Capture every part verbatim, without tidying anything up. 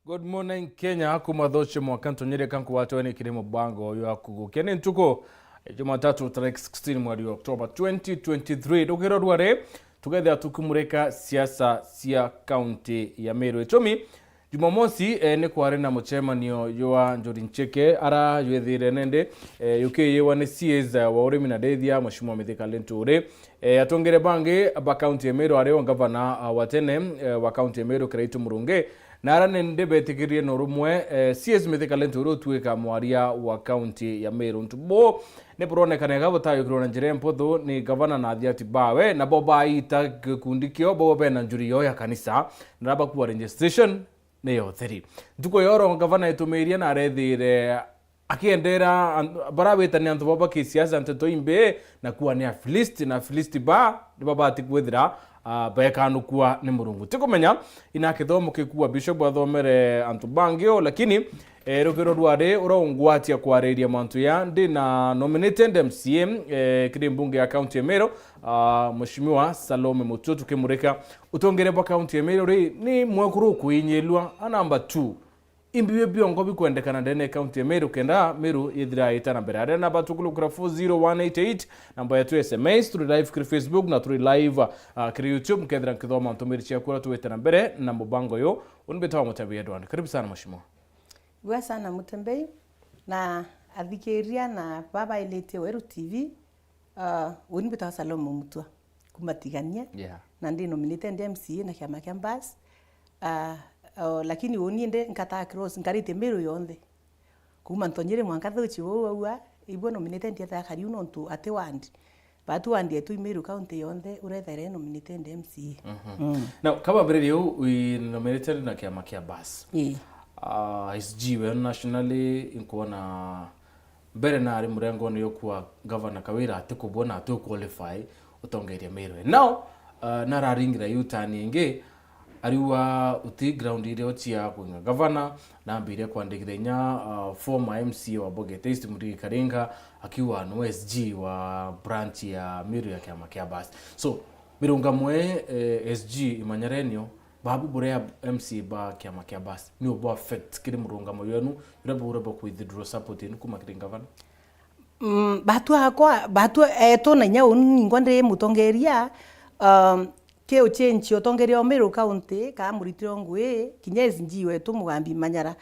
Good morning, Kenya. Kuma thoche mwaka ntonyere kanku watwene kiri mubango uyu wa kugukia. Ni ntuku ya Jumatatu, tarehe sixteen mweri wa October twenty twenty-three. Rugiro rware, tugethia tukimurika siasa cia kaunti ya Meru. Itumi, Jumamosi, eh, ni kwari na mucemanio jwa Njuri Ncheke, ara jwethire nende, eh, yukiyiwa ni C As wa urimi na ndethia, Mheshimiwa Mithika Linturi. Eh, atongere bangi ba kaunti ya Meru, ario ngavana, ah, wa tene, eh, wa kaunti ya Meru, Kiraitu Murungi, na ara nende betikiririe no rumwe, eh, C S Mithika Linturi utuika mwaria wa kaunti ya Meru. Untu bu ni buronekana iga butayukirwe na njira mputhu ni gavana na athiati bawe, nabo baita gikundi kio, bo bena njuri yo ya kanisa, na bakuwa registration ni ya utheri. Ntuku ya oro gavana itumirie na arethire akiendera an-, bara bita ni antu baba kisiasa, nteto imbi, na kuwa ni Afilisti, na Afilisti ba ni babati kwithira, ah, bekanukua ni Murungu. Tikumenya ina kithomo kikua Bishop athomere antu bangi o, lakini, eh, rugiro rwari ura ungwatia kwariria mantu ya ndi na nominated M C A, eh, kiri mbunge ya kaunti ya Meru, ah, Mheshimiwa Salome Mutua, tukimurika utongere bwa kaunti ya Meru ri ni mwekuru ukuinyilua a number two. Imbi bio biongo bikwendekana ndene ya kaunti ya Meru kenda Meru yithira ita na mbere. Aria namba tukulukira four zero one eight eight, namba yetu ya S M S, turi live kiri Facebook na turi live, ah, kiri YouTube, nkethira nkithoma ntumiri ciaku uria tuwite na mbere na mubango uyu. Uni mbitawa Mutembei Edward. Karibu sana mheshimiwa. Igua sana Mutembei, na athikiria na babailitie Weru T V, ah, uni mbitawa Salome Mutua, kuma Tigania, Yeah. na ndi nominated M C A na kiama kia Mbas. Ah, oh, lakini uni ndi nkata across, nkaritie Meru yonthe. Kuma Ntonyere mwanka Thuchi wou aua, igua nominated ethira kariu nontu ati ward. Batu ward yetu i Meru County yonthe, urethere nominated M C A. Mhm. Mm. Now, kaba mbere riu, wi nominated na kiama kia Mbas. Ii. Ah, S G we nationally, inkuona mbere na ari murengone yo kwa Governor Kawira ati kubona ati qualify utongeria Meru. Now, ah, nararingira U-turn ingi, ariua uti ground iria ucia kwinga gavana, nambire kwandikithia inya, ah, former M C A wa Boget East, Murigi Karinga, akiuga no S G wa branch ya Meru ya kiama kia Mbas. So, mirungamo ii, eh, S G Imanya Renio, babu buria M C A ba kiama kia Mbas, ni ubu affect kiri murungamo yenu, uria bure bwa withdraw support yenu kuma kiri gavana? Mm, batu akwa, batu etu na inya uni ningwa ndi mutongeria, um, ki uchenchi utongeria o Meru County, ka muritiro ngui, kinya S G wetu Mugambi Manyara,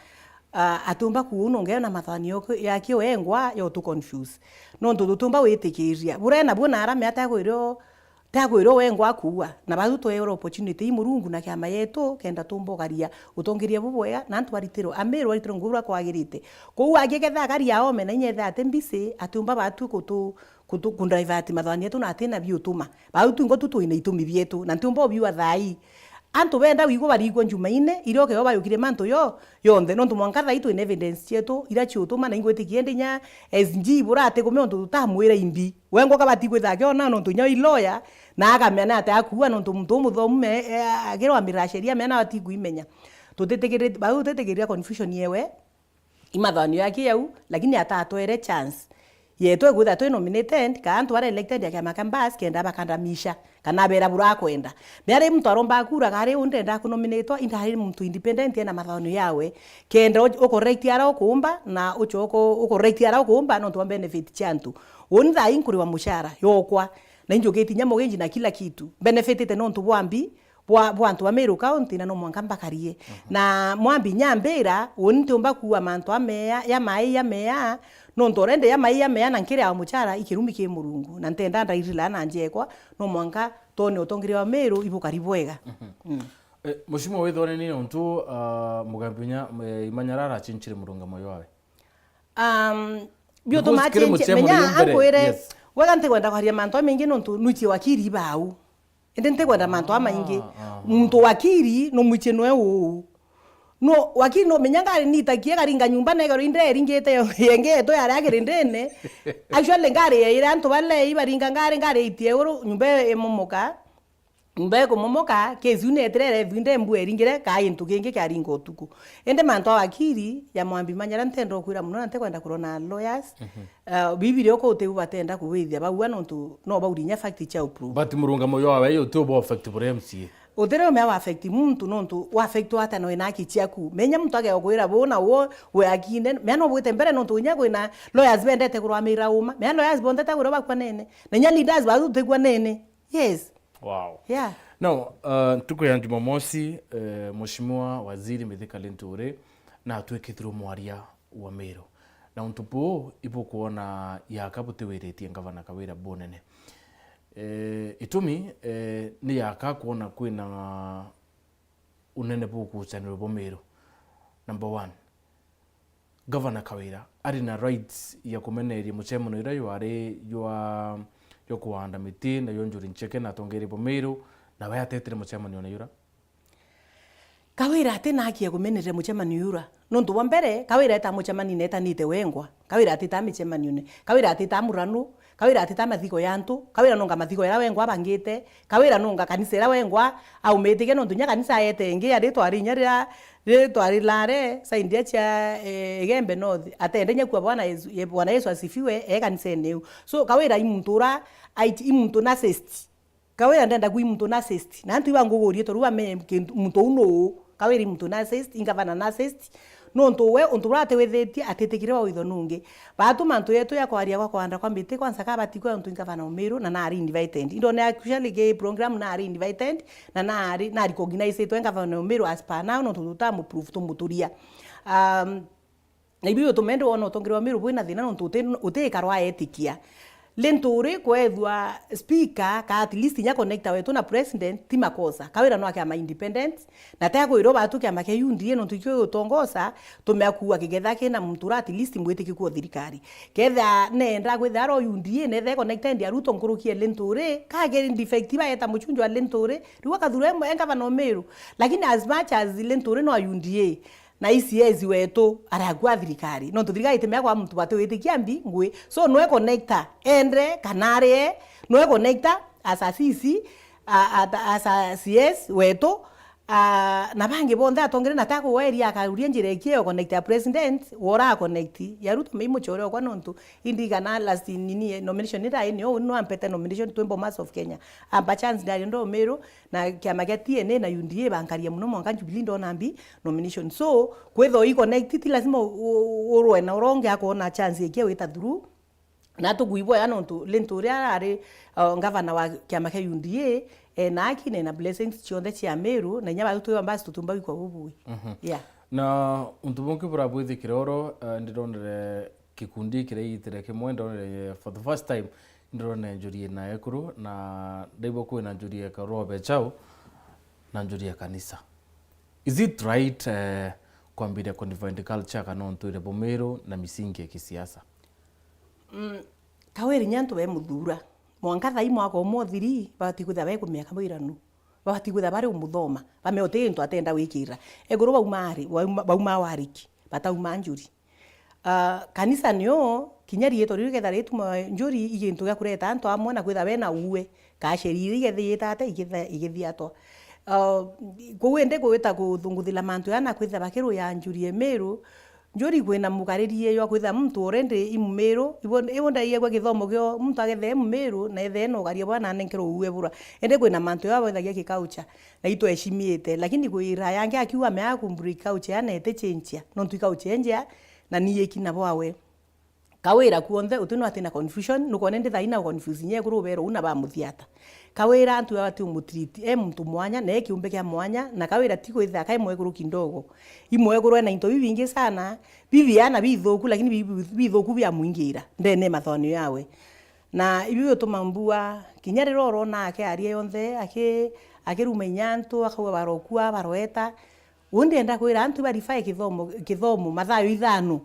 ah, atiumba kuunongea na mathani yake wengwa ya utu confuse. Nontu tutiumba witikiria. Buria nabuo na ara miata kwirwo Takwirwo wengwa akuua, na bau tweerwa opportunity i Murungu na kiama yetu, kenda tumbogaria utongeria bubwega, na antu baritirwe, a Meru baritirwe ngugi buria kwagirite. Kwou agiketha akari aome na inya ethe ati mbisi, atiumba batu kutu-, kutu-, kundivert mathani yetu na atina biutuma. Bau tu ngo tu twina itumi bietu, na ntiumba ubiua thaa ii. Antu benda wigwa barigwa Njumaine, iria ukeo bayukire mantu yo, yonthe, nontu mwanka thaa ii twina evidence cietu, iria ciutuma, na ingwitikia indi inya S G bura ati kumea untu tutamwira imbi. Wengwa kabati kwitha akiona nontu inya i lawyer, na akamea na ati akuua nontu muntu umuthomu me, e, akirwa miraceria mea na ati kuimenya. Tutitikirite, bau tutitikirira confusion yewe, i mathonio yake yau, lakini atatwere chance. Yetu egwitha twi nominated, ka antu bara elected ya kiama kia Mbas, kenda bakandamisha, kana abera bura akwenda. Mea ri muntu aromba kura, kari u ndenda kunominatwa, indari muntu independent ena mathonio yawe. Kenda u-, ucorrect ara ukumba, na ucoka u-, ucorrect ara ukumba, nontu wa benefit cia antu. Uni thaa ii nkuriwa mucara, yokwa. Na injukite inya mortgage na kila kitu. Benefitite nontu bwa mbi, bwa, bwa antu ba Meru County, na no mwanka mbakarie. Mhm. Na mwambi nyambira, uni ntiumba kuua mantu amea, ya mai ya mea, nontu already ya mai ya mea na nkiri a mucara, ikirumi ki Murungu. Na ntenda ndairila na njekwa, no mwanka tone utongeria wa Meru ibukari bwega. Mhm. Mm. Eh, Mheshimiwa, withone ni nontu, ah, Mugambi nya, eh, Imanyara arachinchire murungamo ywawe? Um, biutuma achinchire, menya akwire, yes. Wega ntikwenda kwaria mantu amaingi nontu nwichie wakiri bau. Indi ntikwenda mantu amaingi. Ah, ah, ah. Muntu wakiri no mwichie nwe uu. No, wakiri no menya ngari nitakie karinga nyumba negero inde eringite yengeto yaria kirindine. Actually ngari yaire antu bale ibaringa ngari, ngari itie uru nyumba imomoka. Nyumba ikumomoka, case iu neetire ireethua inde mbu eringire, kaa gintu kingi kiaringa utuku. Indi mantu a wakiri ya Mwambi Manyara ntenda ukwira mono na ntikwenda kurona lawyers. Mhm. Ah, Bibilia uko utiu batenda kuwithia baua nontu no bauri inya fact cia uprove. But murungamo jwawe uti ubo affect buria M C A. Utiri umea wa affect muntu nontu wa affect ata na wina haki ciaku. Menya muntu agegukwira buu na uu we haki nene. Mea no bwite mbere nontu inya kwina lawyers bendete kurwamira uma. Mea lawyers bondete kurwa bakwa nene. Na inya leaders bau tutigwa nene. Yes. Wow. Yeah. No, uh, ntuku ya Jumamosi, uh, Mheshimiwa Waziri Mithika Linturi na atwikithirwe mwaria wa Meru. Na untu buu ibukwona yaka butiwiritie ngavana Kawira bunene. Eh, itumi, eh, ni yaka kwona kwina unene bukuchanirwe bwa Meru. Number one, Gavana Kawira ari na rights ya kumeneria mucemanio ira jwari jwa, jwa kuanda miti na jwa Njuri Ncheke na atongeria ba Meru, nawe atetire mucemanione jura. Kawira ati na haki ya kumeneria mucemanio jura. Nontu bwa mbere, Kawira eta mucemani na etanite wengwa. Kawira atita micemanione. Kawira atita muranu. Kawira atita mathiko ya antu. Kawira nonga mathiko yara wengwa abangite. Kawira nonga kanisa ira wengwa aumitikia nontu inya kanisa aete ingi ya ritwa rinya rira ritwa rilare side ya cia, eh, Igembe North. Atende inya kua Bwana Yesu, ye Bwana Yesu asifiwe, e kanisene iu. So, Kawira i muntu ura, aiti-, i muntu narcissist. Kawira ndenda kwi muntu narcissist. Na antu iba ngugurie toru bame kintu, muntu uu nuu. Kawira i muntu narcissist, i ngavana narcissist. Nontu we, untu buria atiwithitie, atitikire wa witho nungi. Baatuma antu yetu ya kwaria gwa kwanda kwa mbiti, kwanza kabati kwa untu i ngavana Umiru, na nari invited. Indone actually ki program nari invited, na nari, nari recognized we ngavana Umiru as per now, nontu tutamu proof tumuturia. Um, Na ibi utumende wona utongeria wa Meru bwina thina nontu uti, uti ikarwa etikia. Linturi kwethwa speaker ka at least inya connector wetu na president ti makosa. Kawira no akiama independent, na te akwirwo batu kiama kia U D A nontu ikio utongosa, tumea kuua kigetha kina muntu ura at least mwitikiku o thirikari. Ketha nenda kwithira aro U D A nethe connected ya Ruto nkuruki e Linturi, kageri defect baeta muchunju wa Linturi, riu akathura e, e ngavana o Meru. Lakini as much as Linturi no U D A, na I C S wetu arakua thirikari. Nontu thirikari itimea kwa muntu bati witikia mbi ngui. So, nwe connector, endre kana arie, nwe connector as a C C, a, a, as a C S wetu, a, na bangi bonthe atongere na takuweria akaruria njira ikie yo connect ya president, wora connect. Ya Ruto mei muchore okwa nontu, indi kana last nini nomination ira ini, o no ampete nomination twi Bomas of Kenya. Ampa chance ndari ndo Meru, na kiama kia T N A na U D A bankaria muno mwanka Jubilee ndona mbi nomination. So, kwithwa i connect, ti lazima u-, u-, urwe na uronge akoona chance ikia wita through. Na tukuibwa ya nontu Linturi arari, uh, ngavana wa kiama kia U D A, e na haki na ena blessings cionthe cia Meru, na inya batu twi basi tutumba wikwa bubui. Mhm. Yeah. Na untu bungi burabwithikire oro, uh, ndironere gikundi kiria igitire kimwe, ndonere for the first time, ndirone njuri ina ekuru, na ndaigua kwina njuri eka robe chao, na njuri ya kanisa. Is it right, eh, kwambiria ku divide culture kana untuire bumiru na misingi ya kisiasa? Mm, Kawiri ni antu be muthura. Mwanka thai mwaka umwe uthiri, babati kwithira be kumia kamwiranu. Babati kwithira bari umuthoma. Bamea uti gintu atenda wikira. Ekuru bauma ari, bauma, bauma wariki, batauma njuri. Ah, kanisa nio, kinya riitwa riu rikethira rituma njuri i gintu gia kureta antu amwe na kwithira bena uwe, kasheri iria igethiite ate, igetha-, igithiatwa. Ah, kou indi gwita kuthunguthira mantu jaa na kwithira bakiruya njuri e Miru, njuri kwina mukaririe jwa kwithira muntu already i Mumiru, ibo, ibo ndaiegwa githomo kio muntu agethe e Mumiru, na ethe ena ugaria bwa na anenkerwe uwe bura. Indi kwina mantu jaa bwithagia ki culture. Na itweshimiite, lakini kwira yangi akiuga meaga ku break culture ya na ete chenjia, nontu i culture enjea, na ni yeki na bwawe. Kawira kuonthe uti no ati na confusion, nukwona ndi thaina confuse nye kuru ubero una ba muthiata. Kawira antu aba ti umutreat e muntu mwanya, na e kiumbe kia mwanya, na Kawira ti kwithira kai mwekuru kindogo. I mwekuru ena into bibingi sana, bibiana bithuku, lakini bi-, bi-, bithuku bia mwingira ndene mathonio yawe. Na ibi bituma mbua, kinya riria urona akiaria yonthe, aki-, akiruma inya antu, akauga barokua, baroeta. Uu ndienda kwira antu iba refer kithomo, kithomo, mathayo ithano.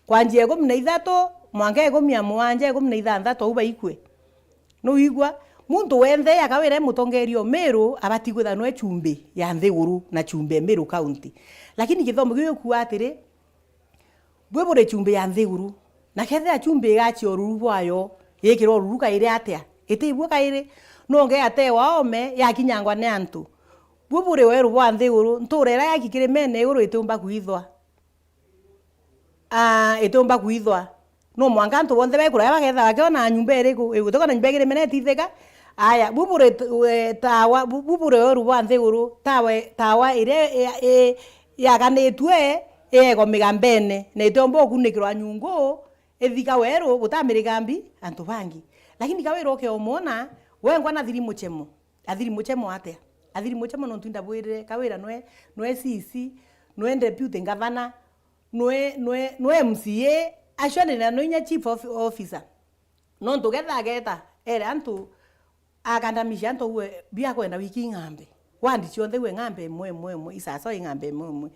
Kwanjia ikumi na ithatu, mwanka ikumi na mugwanja, ikumi na ithanthatu, au baikue. Nuigua? Muntu wenthe akawira e mutongeria o Miru, abati kwithirwa nwe chumbi ya nthiguru na chumbi e Miru County. Lakini kithomo kiu gikuuga atiri, Bwi buri chumbi ya nthiguru, na kethira chumbi igacia ururu bwayo, yikirwa ururu kairi atia? Iti ibuo kairi, no ngeatewa oome, yakinyangwa ni antu. Bwi buri weru bwa nthiguru, ntuura iria yaki kirimene iguru itiumba kwithwa. Aa, itiumba kwithwa. No mwanka antu bonthe bekuraya bakeethira bakiona nyumba iriku, igutikona nyumba ikirimene itithika, Aya, bu buri t-, we, tawa, bu, bu buri weru bwa nthiguru, tawa, tawa iria i, i, yaganitue iegwa migambene, na itiumba ukunikirwa nyungu, ithika weru, butamirigambi antu bangi. Lakini Kawira ukeumwona, wengwa na thiri muchemo. Athiri muchemo atia? Athiri muchemo nontu indabwirire, Kawira nwe, nwe C C, nwe deputy governor, nwe, nwe, nwe M C A, actually na no inya chief of, officer. Nontu getha ageta, ere antu, akandamisha antu uwe, bia kwenda wiki ng'ambe. Wandi cionthe uwe ng'ambe imwe, imwe, imwe, isasa i ng'ambe imwe, imwe.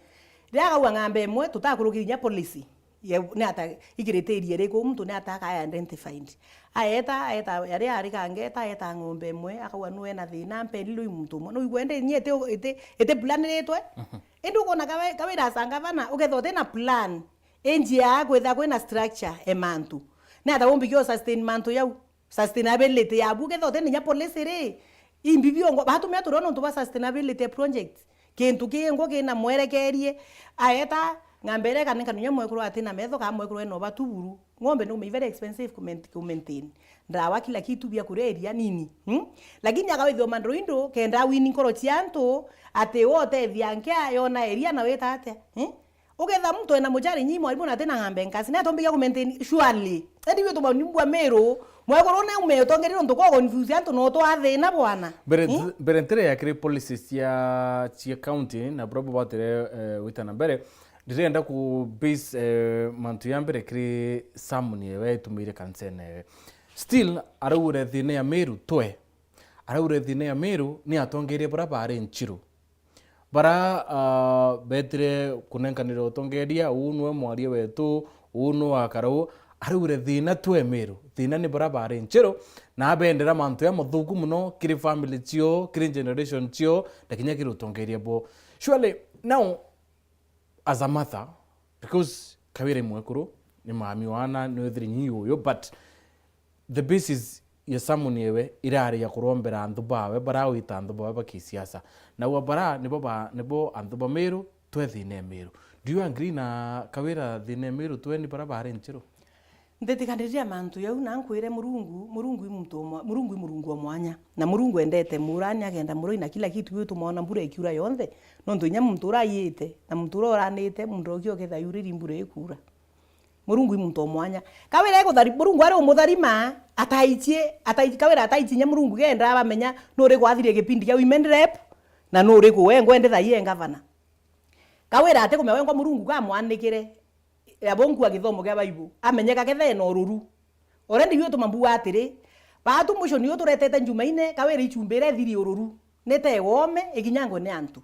Riria akauga ng'ambe imwe, tutakurukiria inya policy. Ye, ni ata ikiritiria iriku, muntu ni ata aka identified? Aeta, aeta, aria ari kangeta, aeta ng'ombe imwe, akauga nwe na thina, mpeni lui muntu umwe. No igwe ndi, inya iti, iti, iti planiritwe. Mhm. Indi ukona Kawe-, Kawira asanga bana, uketha uti na plan. Injia kwitha kwina structure e mantu. Ni ata umbikia sustain mantu yau? Sustainability yabu, uketha uti na inya policy ri, imbi biongo, batumia turio nontu bwa sustainability project. Kintu kingwa kina mwerekerie, aeta ng'ambe iria ikanenkana inya mwekuru atina metho, kana mwekuru ena ubatu buru. Ng'ombe ni very expensive ku maint-, ku maintain. Ndawa, kila kitu, bia kuria, iria nini. Hmm? Lakini akawithirwa mandro indu, kenda awini nkoro cia antu, ati we utethia nkea yona iria na wita atia? Hmm? Uketha muntu ena muchari nyi mwarimu na atina ng'ambe nkasi, ni atombikia ku maintain, surely. Indi gwi tumanibua Miru, mwekuru ni ume utongeria nontu kwa confuse antu no twa thina bwana. Mbere, Hmm? mbere ntire ya kiri policies cia, cia county na buria bubatire, eh, gwita na mbere, ndirenda ku base, eh, mantu ya mbere kiri sermon yewe itumiire kanisene yewe. Still, araugire thina ya Miru twe. Araugire thina ya Miru ni atongeria buria bari Nchiru. Bara, ah, betire kunenkanira utongeria, uu nwe mwaria wetu, uu nwe akara uu, araugire thina twe Miru, thina ni bara bari Nchiru, na abendera mantu ya muthuku muno kiri family cio, kiri generation cio, na kinya kiri utongeria bo. Surely, now, as a mother, because Kawira i mwekuru, ni mami wana, ni withiri nyi uyu, but the basis ya sermon yewe irari ya kurombera anthu bawe, bara wita anthu bawe ba kisiasa. Na ua bara nibo ba, nibo anthu ba Miru, twe thina e Miru. Do you agree na Kawira thina e Miru, twe ni bara bari Nchiru? Ntitikaniria mantu yau, na nkwire Murungu, Murungu i muntu o mwa-, Murungu i Murungu o mwanya. Na Murungu endete murani, akenda muroi na kila kitu, gwi tumwona mbura ikiura yonthe. Nontu inya muntu ura aiyite, na muntu ura uranite, muntu uki uketha yuriri mbura ikura. Murungu i muntu o mwanya. Kawira ekuthari-, Murungu ari umutharima, ataichie, ataichie, Kawira ataichie inya Murungu kenda abamenya nuriku athirie gipindi kia women rep, na nuriku we ngwende thai e ngavana. Kawira atikumenya wengwa Murungu kamwanikire, abo nkua githomo kia Bible, amenyeka ketha ena ururu. Already iu ituma mbuga atiri, baatu mwisho niu turetete njumaine, Kawira ichumbi iria ithiri ururu, ni ta igome, ikinyangwe ni antu.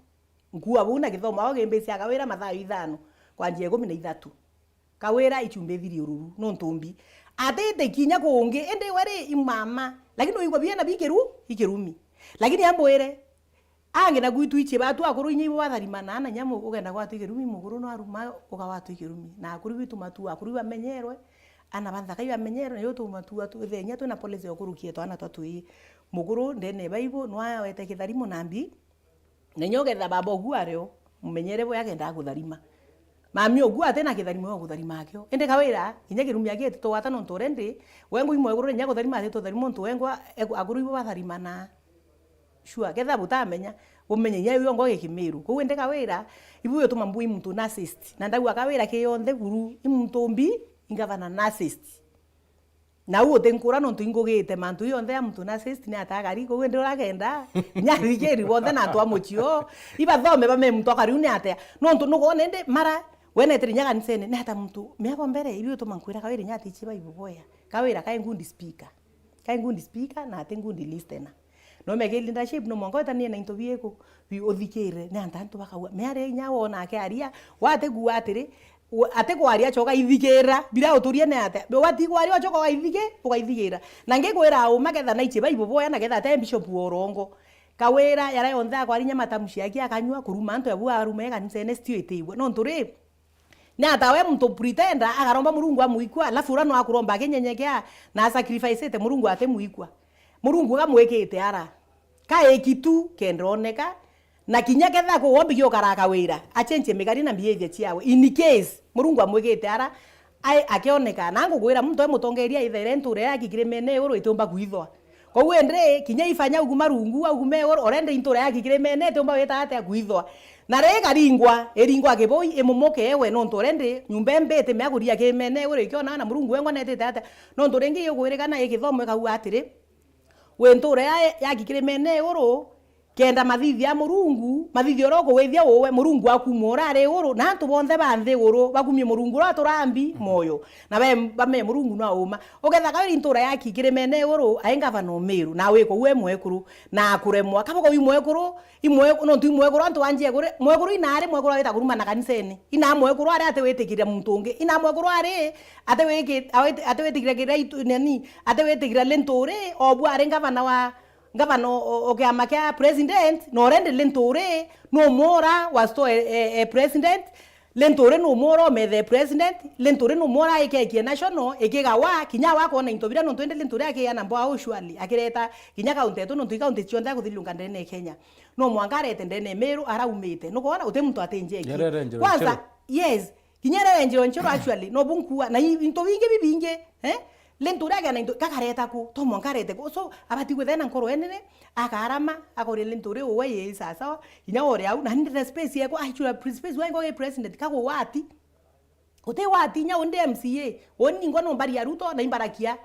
Nkua buu na githomo ao gimbisi a Kawira mathaa ithano, kwanjia ikumi na ithatu. Kawira ichumbi ithiri ururu, nontu mbi. Atiti kinya kungi, indi we ri, i mama. Lakini uigua biena bikiru, ikirumi. Lakini ambwire, angi na gwitu ichi batu akuru inya ibo batharimana, na inya mu-, ugenda gwatu ikirumi, mukuru no aruma, ugawatu ikirumi. Na akuru bitu matu, akuru ibamenyerwe, ana ba nthaka ibamenyerwe, na yo tu matu atu, ithenya twina policy ya ukurukia twana twa twi. Mukuru ndene baibo, no awete kitharimo na mbi, Na inya ugetha baba ugu ario, mumenyere bwe agendaga kutharima. Mami ugu atina kitharimo gwa kutharima akio. Indi Kawira, inya kirumi aki etitugwata nontu already, we ngui mwekuru inya kutharima atitutharima nontu wengwa eku-, akuru ibo batharimana. Sure, ketha butamenya, bumenye inya iu yongwa gikimiru. Kou indi Kawira, ibu yotuma mbui muntu narcissist. Na ndagua Kawira ki yonthe buru, i muntu mbi, i ngavana narcissist. Na u utinkura nontu ingugite mantu jonthe ya muntu narcissist ni atagari, kou indi urakenda, inya athikiri bonthe na antu a mucii oo, ibathome bame muntu akari u ni atia. Nontu nukwona indi mara, we netire inya kanisene, ni ata muntu, miaka mbere, ibi utuma nkwira Kawira inya atichie Bible boya. Kawira kai ngundi speaker. Kai ngundi speaker, na ati ngundi listener. No meke leadership, no mwanka wetanie na into bieku, bi uthikire, ni anta antu bakauga, miare inya wona akiaria, watigua atiri, u-, atikwaria achoka ithikira, bira uturie ni atia? Be watigwaria uchoka ugaithiki-, ugaithigira. Na ngikwira uma ketha naichie Bible boya na ketha ate bishop wa urongo. Kawira yara yonthe akwaria inya matamushi aki akanyua, kuruma antu yabu aruma e kanisene stio itiigua. Nontu ri, Ni ata we muntu pretender akaromba Murungu amwikua, alafu uria no akuromba akinyenyekea na asacrificeite Murungu atimwikua? Murungu akamwikite ara. Kaiki tu kenda oneka, na kinya ketha kuwombigia ukara Kawira, achenjie migari na behavior ciawe. In case Murungu amwikite ara, ai akioneka, na ngugwira muntu e mutongeria ithere nture ya kikirime ne iguru itiumba kwithwa. Kou indi, kinya ifanya ugu marungu, ugu me iguru, already intura ya Kikirimenee itiumba wita atia kwithwa. Na ri ikaringwa, iringwa kibui, imumoke ewe, nontu already nyumba imbiti mea kuria Kirimenee iguru ikiona na Murungu wengwa netite atia. Nontu ringi iukwirikana i kithomo ikauga atiri, wi ntura ya, ya Kikirimenee iguru, kenda mathithia a Murungu, mathithia uria ukuwithia uwe, Murungu akumua uria ari iguru, na antu bonthe ba nthi iguru bakumie Murungu uria aturambi moyo, na be-, bame Murungu nwa uma. Uketha kawiri ntura ya Kikirimenee iguru, ai ngavana o Meru, na wi kou e mwekuru, na akuremwa. Kaba kou i mwekuru, i mwe-, nontu i mwekuru antu banjie kuri, mwekuru ina ari mwekuru awita kurumana kanisene. Ina mwekuru ari ati witikira muntu ungi. Ina mwekuru ari ati wiki-, awiti-, ati witikira kiria itu-, nani, ati witikira Linturi, obu ari ngavana wa, ngavana o, o, o kiama kia president, na already Linturi numwora was to e, e, e president, Linturi numwora omethe president, Linturi numwora ikekie national, ikigawa, kinya wakona into biria nontu indi Linturi akiana mboa usually, akireta kinya kaunti yetu nontu ikaunti cionthe akuthiriunga ndene ya Kenya. No mwanka arete ndene Meru araumite. Nukwona uti muntu atinjekie. Yarere njiro Kwanza, nchero. Yes, kinya rere njiro nchero actually, no bunkua, na i-, into bingi bibingi, eh? Linturi agea na into, kakareta ku, to mwanka arete ku. So, abati gwithena nkoro enene, akarama, akoria Linturi uwe ye sawa sawa, kinya ore au, na ndire space yako, aichura space wa ngo president, kago wati. Uti wati nya undi M C A, uni ningwa no mbari ya Ruto, na imbarakia.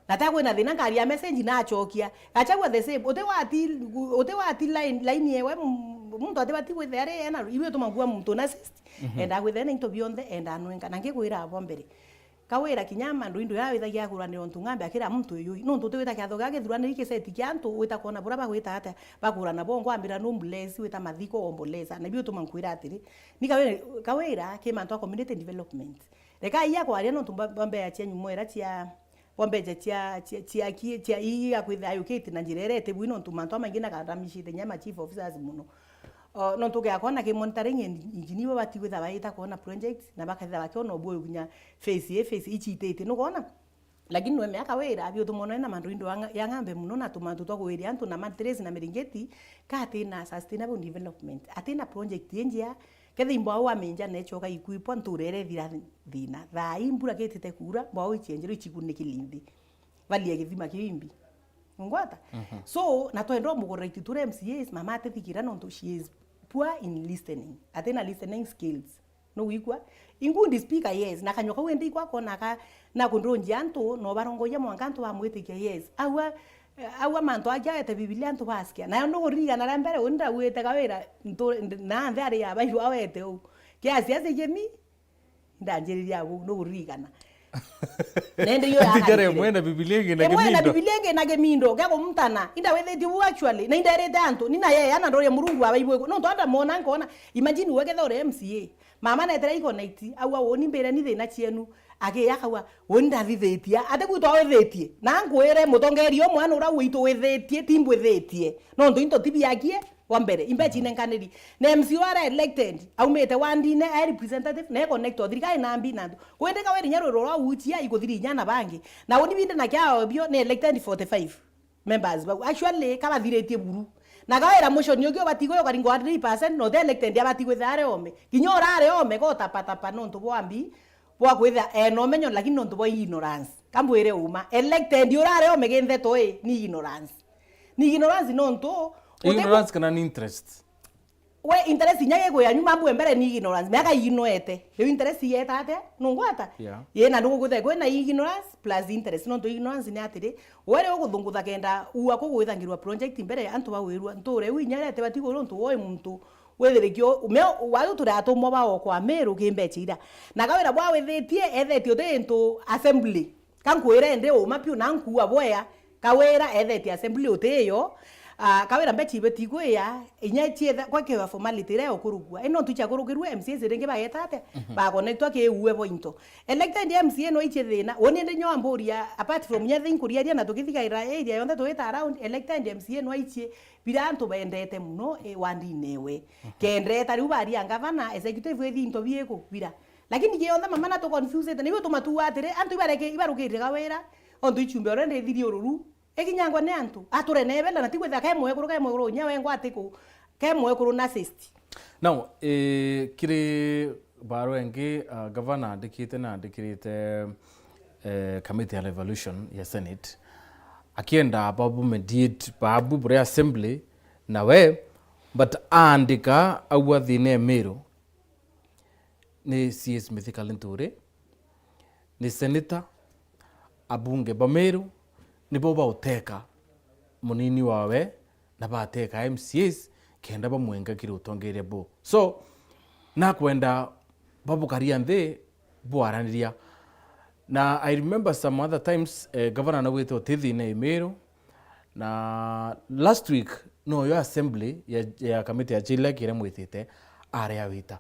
Na ta kwina thina, nkaria message na acokia. Gachagua the same, uti wati, uti wati line, line yewe, m-, muntu ati bati gwithea ari ena, iwe utuma ngua muntu na assist. Mhm. Enda gwithea na into bionthe, enda nwenka. Na ngikwira abo mbere. Kawira kinya mandu indo ya withagia kuranira untu ngambe akira muntu uyu. Nontu uti wita kiatho gia githuraniri kiseti kia antu, wita kuona bura bagwita atia, bakurana bo ngwambira no bless, wita mathiko o bless. Na bio utuma nkwira atiri, ni kawira, kawira ki mantu a community development. Reka iya kwaria nontu bwa, bwa mbeca cia nyumo ira cia, bwa mbeca cia, cia, cia ki, cia ii akwithia ayukite na njira ira iti bui nontu mantu amaingi na karamishite nya ma chief officers muno. O, nontu ugiakona ki monitoring en-, engineer bo bati gwitha baita kuona project na bakatha bakiona ubu uyu kinya phase ii, phase ichitite, nukwona? Lakini nwe miaka wira, biutumona na mandu indo ya nga-, ya ngambe muno na tumantu twa kuwiria antu na matres na miringeti, ka atina sustainable development, atina project injia, ketha imbwa au aminja na ichoka ikuipwa nturere thira thina. Thaa ii mbura kitite kuura, mbwa au ichenjero ichikuniki lindi. Balie githima kiu imbi. Ungwata? Mhm. So, na twenda umukorera itu ture M C As, mama atithikira nontu she is poor in listening. Atina listening skills. Nugwikua? Ingundi speaker, yes. Na kanyua kau endi ikwa kona ka, na kundunjia antu, no barongoria mwanka antu bamwitikia, yes. Aua, aua mantu aja ete Biblia antu basikia. Nayo nukuririkana ria mbere, uni ndauite kawira, ntu-, na nthi ari ya bairu awete u. Kiasi ase jemi, Ndanjiriria agu, nukuririkana. Nende iyo Ati jara yakarikire. Imwe na Bibilia ingi na Imwe na kimindo. Bibilia ingi na kimindo, gia kumutana. Inda withitie bu actually, na inda erite antu, ni na yeye, ana ndoria Murungu wa Bible. Nontu anda mona nkona, imagine we ketha uri M C A. Mama netera i connect, au au, ni mbire ni thina cienu. Agi akaua, uni ndathithitie. Ati gwitwa withitie. Na nkwire, mutongeria umwe ana ura witu withitie, ti mbwithitie. Nontu into ti biakie, Wa mbere, imbechi inenkaniri. Na M C A ara elected, aumite wandine, ae representative, na e connect o thirikari na mbi na antu. Kwendeka weri nya rwiro rwa uchia, ikuthiri inya na bangi. Na uni binde na kiao bio, ni elected forty-five members bau. Actually, kabathiritie buru. Na kawira mushoni ugi ubati gwe ukaringa one hundred percent, no the elected abati gwitha are ome. Kinya urare ome, go tapa tapa nontu bwa mbi, bwa kwitha ena umenyo, lakini nontu bwa ignorance. Kambwire uma. Elected urare ome ginthe toi, ni ignorance. Ni ignorance nontu, uti- Ignorance kana ni interest? We interest inya gikwi ya nyuma mbwe mbere ni ignorance. Miaka iginoete. Riu interest yeta ate? Nungwata? Yeah. Ye na ndugu kuthe kwina ignorance plus interest. Nontu ignorance ni atiri, were uguthungutha kenda ua kugwithangirwa project mbere antu bawirwa. Nture u inya rete bati guru ntu woi muntu withirikio, me, wau turatumwa bao kwa Meru kimbecha ira. Na kawira bwa withitie, ethetie uti into assembly. Ka nkwire ndi uma piu na nkuua bwea, kawira ethetie assembly uti iyo, ah, kawira mbecha ibe tigwia, inya chietha, kwa kiwa formality iria ukurugua. Ino ntu chia kurugirua M C As ringi bageta atia? Mhm. Bakonetwa kiuue bo into. Elected M C A no ichie thina, uni ndi nyo amburia, apart from nya thing kuriaria na tukithigaira area yonthe tuita around, elected M C A no ichie Bira antu bendete muno, eh, wandine ewe. Mhm. Kendeta riu baria ngavana, executive ithi into bieku, bira. Lakini gionthe mama na tu confused, na iwe tumatuwa atiri, antu ibareke, ibarukirire gawira, ontu ichumbe already ithiri ururu, ikinyangwa ni antu, ature nebenda, na tigwithira ke mwekuru, ke mwekuru, nya wengwa atiku, ke mwekuru na assist. Now, eh, kiri barua ingi, ah, gavana andikite na andikirite, eh, committee ya revolution ya Senate, Akienda babu mediate babu buri assembly na we, but aandika aua thina e Meru ni C S Mithika Linturi, ni senator, abunge ba Meru nibo bauteka munini wawe na bateka M C As kenda bamwenga kiri utongeria bu. So, nakwenda babukaria nthi bwaraniria. Na I remember some other times, eh, governor naugite uti thina i Meru, na last week no yo assembly ya, ya committee ya JLAC iria mwitite ari awita.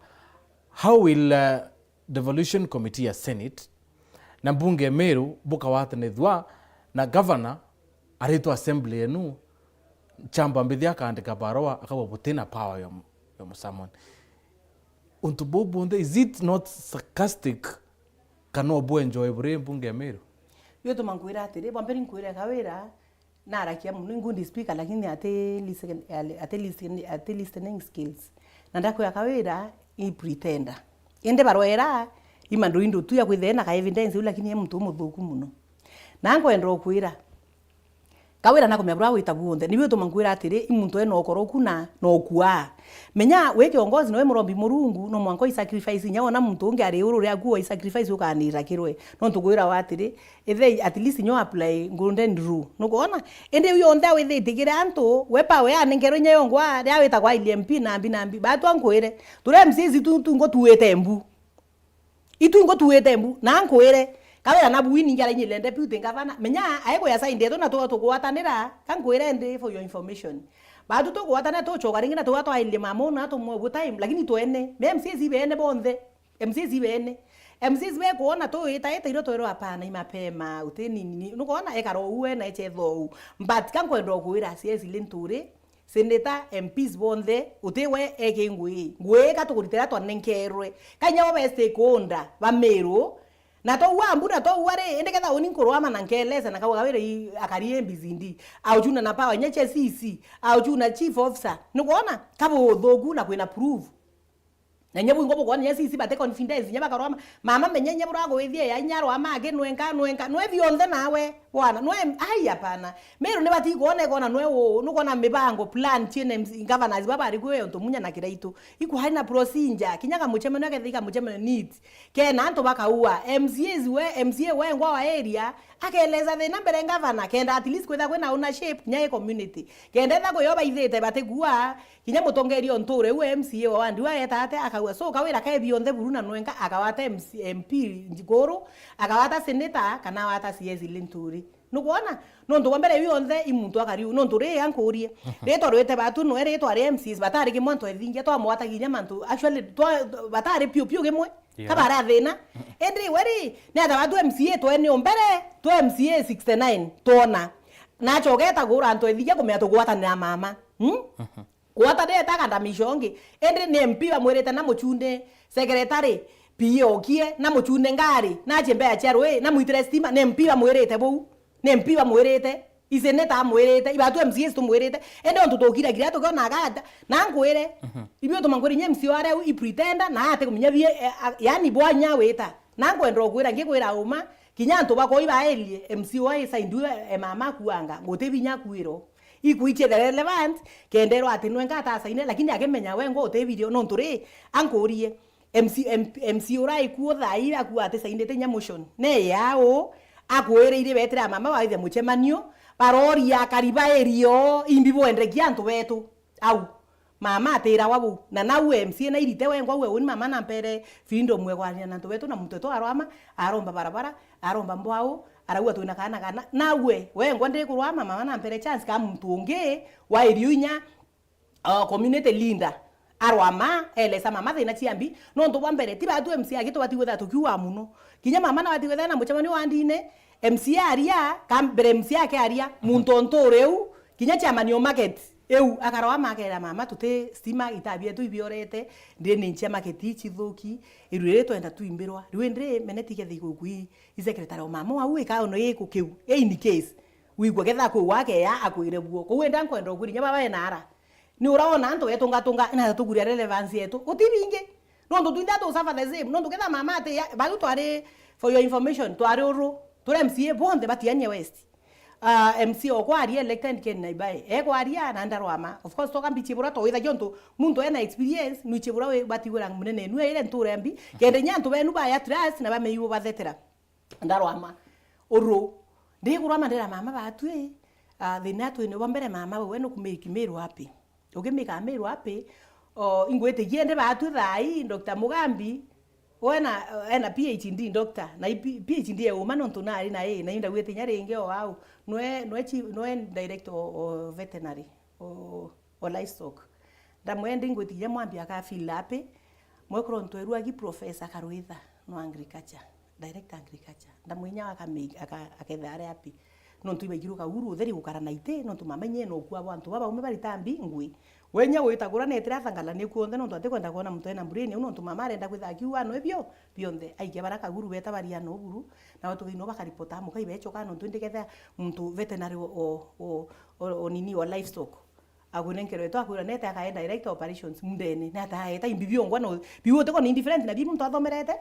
How will, uh, devolution committee ya Senate na mbunge ya Meru bukawatanithua na governor aritwa assembly yenu, chamba mbithi akaandika barua akauga butina power ya mu-, ya musamon. Untu buu bunthe, is it not sarcastic kana ubu enjoy buri mbunge ya Meru? Biutuma nkwira atiri, bwa mbere nkwire Kawira, narakia mono, ni good speaker, lakini ati listen-, ati listen-, ati listening skills. Na ndakwira Kawira, i pretender. Indi barua ira, i mandu indu tu ya kwithira ena ka evidence iu, lakini e muntu umuthuku mono. Na nkwenda ukwira, Kawira nakumenya buria wita buonthe. Nibio utuma nkwira atiri, i muntu ena ukoroku na, na ukuaa. Menya, wi kiongozi, nowe murombi Murungu, no mwanka i sacrifice, inya wona muntu ungi ari uru riaku, i sacrifice ukanira kirwe. Nontu kwirawa atiri, ethei, at least nyo apply golden rule. Nukwona? Indi iu yonthe awithitie kiri antu, we power anenkerwe inya yongwa, ria witagwa ile M P nambi nambi. Batwa nkwire, turi M C As itu, itu ngo tuwite mbu. Itu ngo tuwite mbu. Na nkwire, Kawira nabu ini ngiara inyile ndeputy ngavana. Menya, ae kuya side yetu na tuga tugwatanira, ka nkwire ndi for your information. Batu tugwatanira tucoka ringi na tuga twailie mama una tumwe bu time, lakini twene. Me M C As ibene bonthe. M C As ibene. M C As bekwona tuitaita irio twerwa hapana, i mapema, uti nini, nini. Nukwona ekara uu we na echetha uu. But ka nkwenda ukwira C S Linturi, senator, M Ps bonthe, uti we eki ngui. Ngui ka tukurite ria twanenkerwe. Ka inya bo be stakeholder ba Meru, na twaua mbu na twaua ri, indi ketha uni nkurwama na nkelesa na kauga wiri i akari A B C D. Auchuna na power inya cia C C, auchuna chief officer. Nukwona? Ka buthuku na kwina proof. Na inya bwingo bukwona inya sisi bate confidence, inya bakarwama, mama menya inya buragwithia ya inya arwama aki nwenka, nwenka, nwe bionthe nawe, bwana, nwe, ai, hapana. Meru ni bati kwona, ikona nwe u, nukona mibango, plan, chine M C, governors baba ari kwi untu munya na Kiraitu. Iku hari na procedure, kinya kamuchemanio akethika muchemanio neat. Kena antu bakaua, M C As we, M C A we ngwa wa area, akeleza thina mbere ngavana, kenda at least kwitha kwina ownership, kinya i community. Kenda etha kwi o baithite batigua, kinya mutongeria o nture u M C A wa wandi wa eta ate, akauga, so, Kawira kae bionthe buru na nwenka, akawata M C, M P Njikuru, akawata senator, kana awata C S Linturi. Nukwona? Nontu bwa mbere bionthe i muntu akariu, nontu ri ankurie. Ritwa rwite batu nwe ritwa ri M Cs, batari kimwe antu ethingia, twamwatagiria mantu, actually, twa, batari piu piu kimwe. Yeah. Kabara thina. Indi we ri, ni ata batu M C A twene o mbere, twe M C A sixty-nine, twona. Nacho geta gura antu ethingia kumenya tugwatanira mama. Hmm? Gwata ndeta kandamisho ngi, indi ni M P bamwirite na muchunde secretary, P A okie, na muchunde ngari, na achie mbea cia rui, na mwitire stima, ni M P bamwirite buu, ni M P bamwirite, i senator amwirite, ibatu M C As tumwirite, indi ontu tukiragira tukionaga aja, na nkwire, mhm, ibio tumankwire inya M C A aria u i pretender, na ate kumenya bie, eh, a-, yani bwanya wita, na nkwenda ukwira, ngikwira uma, kinya antu bakoi baerie, M C A wa i side u, eh, mama akuanga, guti binya akwiro. Iku ichi the relevant, kenderwa ati nwenka atasaine, lakini akimenya we ngo utebirio, nontu ri, ankurie, M C, M-, M C uria ikuo thaa ii akua atisainite inya motion. Ne yao, akwiriire betira mama baithia muchemanio, baroria akari ba area oo, imbi bwendekia antu betu. Au. Mama atirawa buu. Na nau M C A nairite wengwa uwe uni mama nampere freedom ya kwaria na antu betu na muntu etu arwama, aromba barabara, aromba mbwau, arauga twina kaana kana. Nawe, wengwa ndikurwama mama nampere chance ka muntu ungi wa area inya, uh, community leader. Arwama, elesa mama thina ciambi. Nontu bwa mbere, ti batu M C A agitubati gwitha tukiuga muno. Kinya mama nabati gwitha na mucemanio wa ndine, M C A aria, ka mbere M C A ake aria, muntu o nture u, kinya chairman o market, eu, akarwama akera mama, tuti stima, ita bietu ibiorete, ndini nchia market ichi thuki, iru riri twenda twimbirwa. Riu indi meneti ikethigwe kwi i secretary o mama wau ikaono ikukiu, in case, wigua ketha kwi wake ya akwire buo. Kou indi ankwenda ukwiri nya baba enara. Ni uraona antu betungatunga, na tukuria relevance yetu. Guti bingi. Nontu twinthe tu suffer the same. Nontu ketha mama ati ya, bau twari, for your information, twari uru, turi M C A bonthe ba Tigania West. Ah, M C okwa aria elected Ken Naibai. Ekwaria na ndarwama. Of course, toka mbichi bura twithagia untu muntu ena experience, nwichi bura wi batigwira munene nu ire nture mbi. Kende nya antu benu baya trust na bameibo bathetera. Ndarwama. Uru. Ndikurwama ndira mama batu ii. Ah, thina twine bwa mbere mama we nukumiki Miru api. Ukimika Miru api. O, ingwitigie ndi batu thai, Doctor Mugambi, we na, ena P H D doctor, na i P-, P H D e uma nontu nari na ii, na indagwite inya ringi o au. Nwe, nwe chi-, nwe director o, o veterinary, o, o livestock. Ndamwende ingwitigie mwambi aka feel api, mwekuru ntweru agi professor Karwitha no agriculture, director agriculture. Ndamwinya akame-, aka-, aketha ari api. Nontu ibaigirwe kauru utheri gukara na iti, nontu mama inye no kua bo antu baba ume barita mbi ngui. Wenya gwita kura netire athangala ni kuonthe nontu atikwenda kwona muntu ena brain au nontu mama arenda kwitha akiuga no ibio bionthe. Aikia bara kaguru beta baria no buru, na watu gaino bakaripota muka ibechoka nontu indi ketha muntu veterinary o, o, o, o, o nini o livestock. Agwinenkerwe tu akwira nete akaenda direct operations mundene. Nata aeta imbi biongwa no biu utiko ni indifferent na bi muntu athomerete.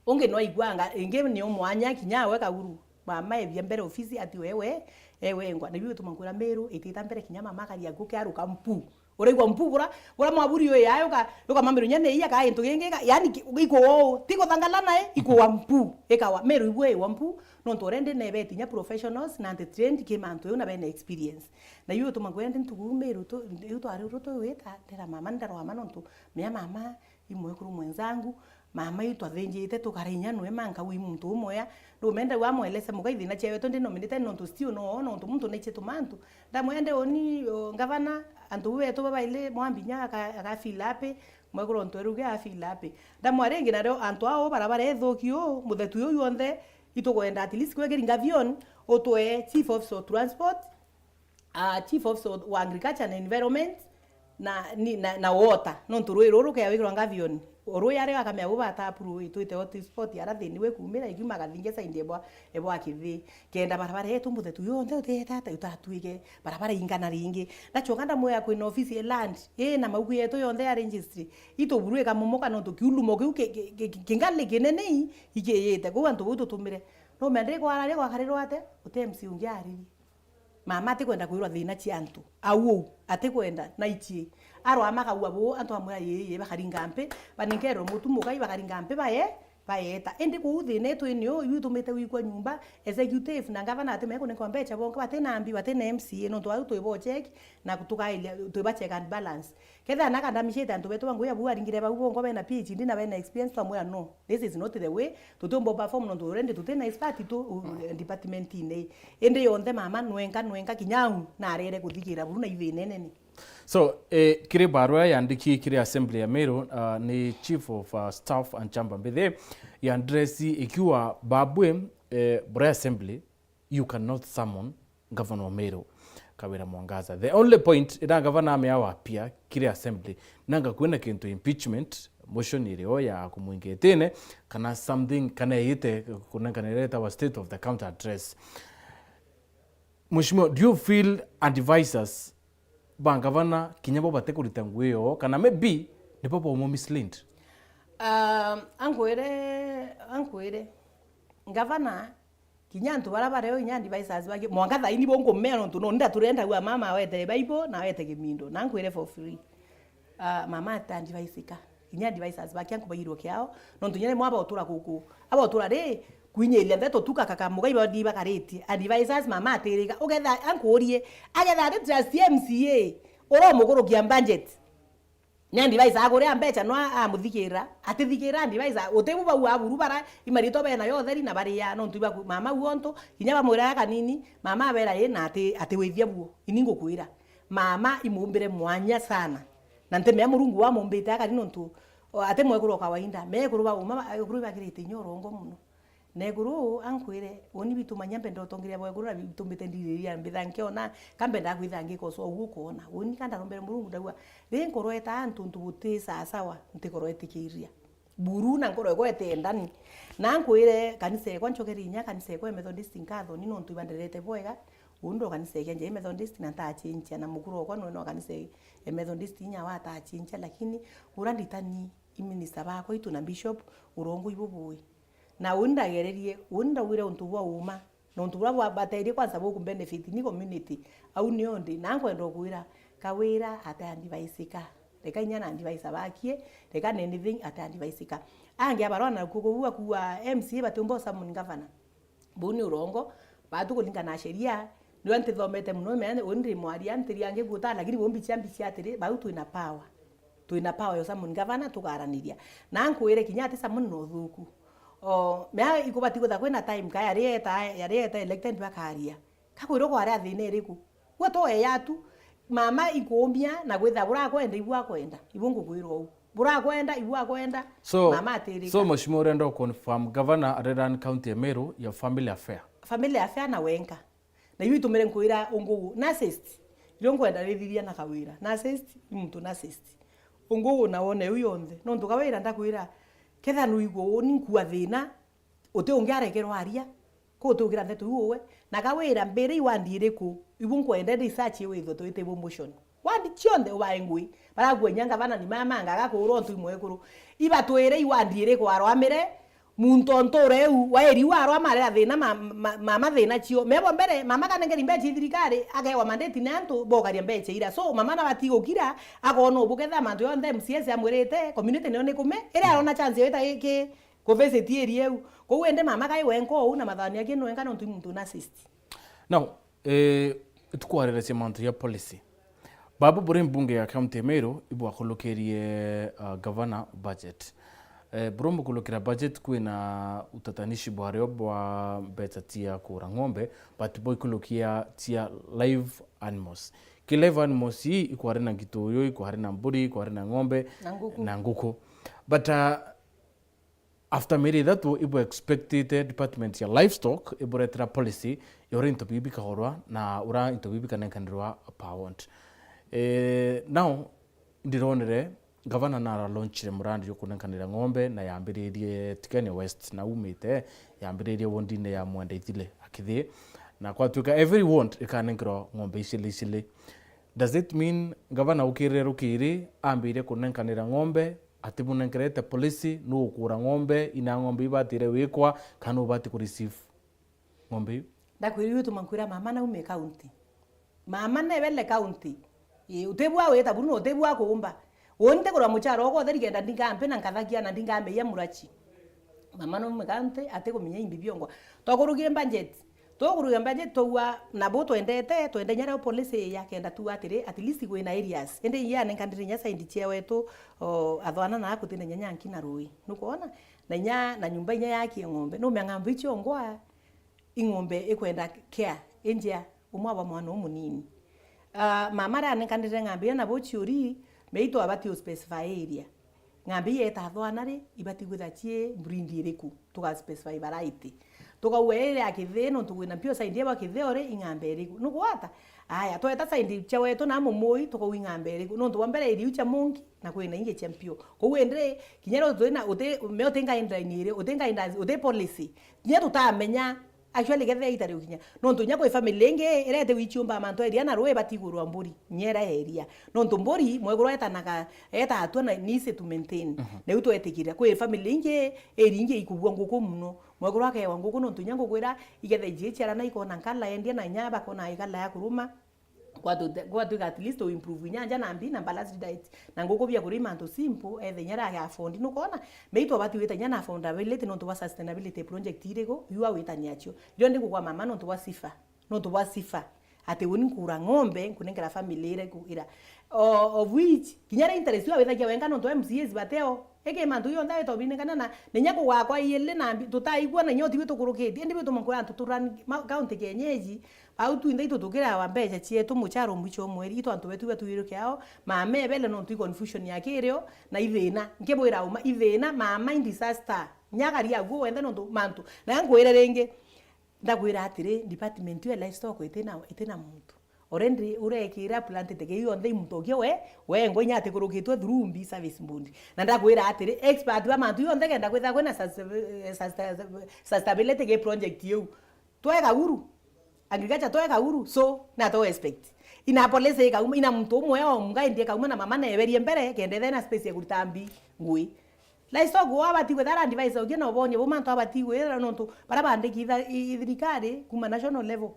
Ungi no aiguanga, ingi ni umwanya kinya we kaguru. Mama ebia mbere ofisi ati wewe, ewe engwa. Na biu bituma nkwira Miru itita mbere kinya mama akaria guke aruka mpu. Uraigua mpu bura, bura mwaburi uyu yayo ka, ukamambira unya ni iya ka into gingi ka, yani ki-, iko wou, ti kuthangala nae, iko wa mpu, ikawa. Miru igwe wa mpu, nontu already nebeti nya professionals na the trained ki mantu eu na bena experience. Na biu bituma nkwira ndi ntuku Miru tu, iu twari uru tu wita, ndira mama ndarwama nontu, mea mama, imwekuru mwenzangu, mama ii twathinjite tukara inya nwe manka wi muntu umwea, ndumenda wa mwelese muka ithina ciawe tu ndinominite nontu still no, nontu muntu naiche tumantu. Ndamwende uni, o, ngavana, antu bu betu babaile mwambinya aka, aka feel happy, mwekuru ntweru ge a feel happy. Ndamwa ringi nario antu ao barabara ithuki u, muthetu uyu yonthe, itukwenda at least kwekiri ngavion, utwe chief officer of transport, ah, chief officer wa agriculture and environment, na, ni, na, na water, nontu rui ruru rukea wikirwa ngavioni. O rui ario akamea bu batapu rui, twite hotspot ara thini wi kumira, ikiuma gathinge side ebwa, ebwa kithi. Kenda barabara yetu mbuthetu yonthe utete ata, utatwike, barabara ingana ringi. Ndachoka ndamwea kwina ofisi ya land, ii na mauku yetu yonthe ya registry. Ituburu ikamomoka nontu kiulumo kiu ki, ki, ki, ki, kingali kinene ii, ikiyite. Kwou antu bau tutumire. No mende kwara ri gwakarirwa ate, uti M C ungi aririe. Mama atikwenda kwirwa thina cia antu. Au ou, atikwenda, na ichie. Arwa makagua buu, antu amwira, "Ii, ii, bakaringa mpi, banenkerwe mutu mugai, bakaringa mpi, baye, bayeeta." Indi kuu thina itwini uu, iu itumite wikua nyumba, executive na ngavana ati mekunenkerwa mbecha bonka, batina mbi, batina M C A, nontu au twibocheki, na tukailia, twiba check and balance. Kethira na kandamicite antu betu bangui abu aringire bau bongo bena P H D na bena experience, twamwira, "No, this is not the way." Tutiumba perform nontu already tutina expert tu, u-, department-ini. Indi yonthe mama nwenka, nwenka kinya au na arere kuthikira buru na ithina inene. So, eh, kiri barua yandiki kiri assembly ya Meru, uh, ni chief of, uh, staff and chamber mbithi ya address ikiwa babwe, eh, bure assembly, you cannot summon Governor wa Meru, Kawira Mwangaza. The only point ira gavana amea wapia kiri assembly, nanga kwina kintu impeachment, motion irio ya kumwinga itine, kana something, kana eyite kunenkanira itawa state of the county address. Mheshimiwa, do you feel advisors ba gavana kinya bo bate kurita ngugi yoo, kana maybe nibo bomo mislead? Um, ankwire, ankwire, gavana Kinya antu bara bareo inya advisors bake, mwanka thaini bo nkumea nontu no ndaturenda gwa mama awete Bible na awete Kimindo, na nkwire for free. Ah, mama ata advise ka. Kinya advisors bake ankubairwo kiao, nontu nyene mwa botura kuku. Abotura ri, kwinyiria ndeto tu kaka kamugai bathi bakaritie. Advisors mama atirika. Ugetha ankurie, agetha ati trust M C A, uro mukurukia budget. Ni advisor akuria mbecha no a-, amuthikira, atithikira advisor, utibu bau aburu bara, imaritwa bena yo utheri na baria, nontu ibaku-, mama uontu, kinya bamwira kanini, mama abera, "Ii, na ati, ati withia buo, ini ngukwira." Mama imumbire mwanya sana. Na ntimea Murungu wamumbite akari nontu, o, ati mwekuru wa kawaida, mekuru ba uma, ba-, ekuru ibakirite inya urongo muno. Nekuru ankwire, uni bitumanya mpenda utongeria bwa ekuru na bitumbite ndiriria mbitha nkiona, ka mbenda kwitha ngikosa uguo ukoona. Uni ka ndarombere Murungu ndauga, ri nkoro eta antu ntu buti sasawa, ntikoro etikiria. Buru na nkoro ekwa etendani. Na nkwire kanisa ekwa nchokeri inya kanisa ekwa e Methodist nkatho ni nontu ibanderete bwega, uni ndo kanisa ekia nja e Methodist na ntachinchia na mukuru okwa nwe no kanisa e Methodist inya watachinchia, lakini ura nditani i minister bakwa itu na bishop, urongo ibubui. Na uni ndagererie, uni ndaugire untu bwa uma, Nontu buria bwa-, baterie kwanza buku benefit ni community. Au nio ndi, na nkwenda kwira, Kawira ate advice ka. Reka inya na advice abakie, reka na anything ate advice ka. Angi abarwa na kuku bua kuwa M C A batiumba summon governor. Buu ni urongo, batu kuringana na sheria, niwe ntithomete muno, me uni ndi mwaria, ntiri angi guta, lakini buu mbichia mbichia atiri, bau twina power. Twina power ya summon governor, tukaraniria. Na nkwire kinya ati summon no thuku. O, mea ikubati gutha kwina time ka yari eta, yari eta elected bakaria. Kakwirwa kwari a thina iriku? Gwe to eya tu. Mama ikuumia na gwitha burakwenda, ibu akwenda. Ibu ngukwira uu. Burakwenda, ibu akwenda. So, Mama atirika. So, Mheshimiwa, urenda confirm governor arerun county ya Meru ya family affair? Family affair na wenka. Na iu itumire nkwira ungugu narcissist. Irio nkwenda rithiria na Kawira. Narcissist, ni muntu narcissist. Ungugu na wone iu yonthe. Nontu Kawira ndakwira, ketha nuigua uni nkua thina, uti ungi arekerwa aria. Ko utugira ndeto iu uwe. Na Kawira mbire iwandi iriku? Ibu nkwenda research iu withwe twite ibu motion. Wandi cionthe ubae ngui. Baragua inya ngavana ni mama ngaga kuurwa untu imwekuru. Ibatwire iwandi iriku arwamire, muntu o nture iu, wairi iu arwa marera thina ma-, ma-, mama thina cio. Mebo mbere, mama kanengeri mbecha i thirikari, akewa mandate ni antu bokaria mbecha ira. So, mama nabati gukira, akona ubu ketha mantu yonthe M C S amwirite, community niyo nikume, ira arona chance yo ita ki, kuvisit area iu. Kou indi mama kai wenka uu na mathani aki nwenka nontu i muntu una assist. Now, eh, itukwarerecia mantu ya policy. Baba buri mbunge ya county ya Meru ibwakulukirie, uh, governor budget. Eh, buru mukulukira budget kwina utatanishi bwario bwa mbecha cia kura ng'ombe, but bo ikulukia cia live animals. Ki live animals ii ikwari na ngituyu, ikwari na mburi, ikwari na ng'ombe, na nguku, na nguku. But, uh, after mieri ithatu, ibu expectite department ya livestock iburetera policy ya uria into biu bikagurwa na uria into biu bikanenkanirwa per want. Eh, now, ndironire gavana nara launchire murandi jwa kunenkanira ng'ombe na yambiririe Tigania West na umite, yambiririe wondine ya Mwenda Ithile akithii, na kwatuika every ward ikanenkerwa ng'ombe icili icili. Does it mean gavana ukirire rukiri ambirie kunenkanira ng'ombe, atibunenkerete policy, nu ukura ng'ombe, ina ng'ombe ibatire wikwa, kana ubati ku receive ng'ombe iu? Ndakwira iu ituma nkwira mama naume county. Mama nebele county. Ii, utibua wita buru na utibua kuumba. Uni ntigurwa muchara okwa utheri kenda ndingampe na nkathakia na ndingameia murachi. Mama naume county, atikumenya imbi biongwa. Twakurugia budget. Tukurugia budget twaua nabo twendete, twende inya rio policy ya kenda tu atiri, at least kwina areas. Indi inya anenkanire inya side cia wetu, o, athwana na akutina inya nyanki na rui. Nukwona? Na inya, na nyumba inya yakie ng'ombe. Numea ng'ambo icio ngwa, ing'ombe ikwenda care, injia umwe wa mwana umunini. Ah, mama aria anenkanire ng'ambo iyo nabo ciuri, meitu abati u specify area. Ng'ambi ii yeta thwana ri, ibati kwithirwa cii breed iriku, tuga specify variety. Tukauga iri ya kithii, nontu kwina mpio side ii bwa kithii uri, i ng'ambe iriku. Nugwata? Aya, tweta side cia wetu na mumui, tukauga i ng'ambe iriku. Nontu bwa mbere iri iu cia monki, na kwina ingi cia mpio. Kou indi, kinya riu twina, uti, me uti guideline iri, uti guidance, uti policy. Kinya tutamenya, actually, kethira itari ukinya. Nontu inya kwi family ingi irete wichiumba mantu eria na ruu ibati igurwa mburi, inya ira eria. Nontu mburi, mwekuru etanaga, eta atua na ni easy to maintain. Mhm. Na iu twetikira. Kwi family ingi, eri ingi ikugua nguku muno. Mwekuru akewa nguku nontu inya nguku ira igetha iji iciarana ikona nkala endia na inya bakona ikala ya kuruma. Kwatu-, kwatuika at least u improve inya nja na mbi na balanced diet. Na nguku bia kuria mantu simple, etha inya ra afford. Nukwona? Meitu abati wita inya na affordability nontu bwa sustainability project iriku, iu awitania cio. Irio ndi kugwa mama nontu bwa sifa. Nontu bwa sifa. Ati uni nkura ng'ombe, nkunengera family iriku ira. O-, of which, kinya ria interest iu awithagia wenka nontu M C As bateo. Eke mantu yonthe awita ubinengana na, na inya kugakwa iili na mbi, tutaigua na inya utibi tukurukitie. Indi bituma kwira antu turani, ma-, county kienyeji, Bau twinthe itu tukirawa mbecha cietu muchara umwe cia mweri, itu antu betu batwirwe kiao, mama ebele nontu i confusion ya kirio, na ithina. Nkibwira uma, ithina, mama in disaster. Nyagari aguo wenthe nontu mantu. Na nkwire ringi, ndakwira atiri, department ya livestock itina, itina muntu. Already urekira planted ke yonthe i muntu ukia we, we ngo inya atikurukitwe through mbi service board. Na ndakwira atiri, expert ba mantu yonthe kenda kwitha kwina sustain-, sustain-, sustainability ke project iu. Twega uru. Agriculture twega uru. So, na to expect. Ina policy ikauma, ina muntu umwe o mga indi ikauma na mama neberie mbere, kenda ethe na space ya kuruta mbi ngui. Livestock, uu abati gwithira advise ugie na ubonie buu mantu abati gwithira, nontu baria bandiki itha-, i-, i thirikari kuma national level.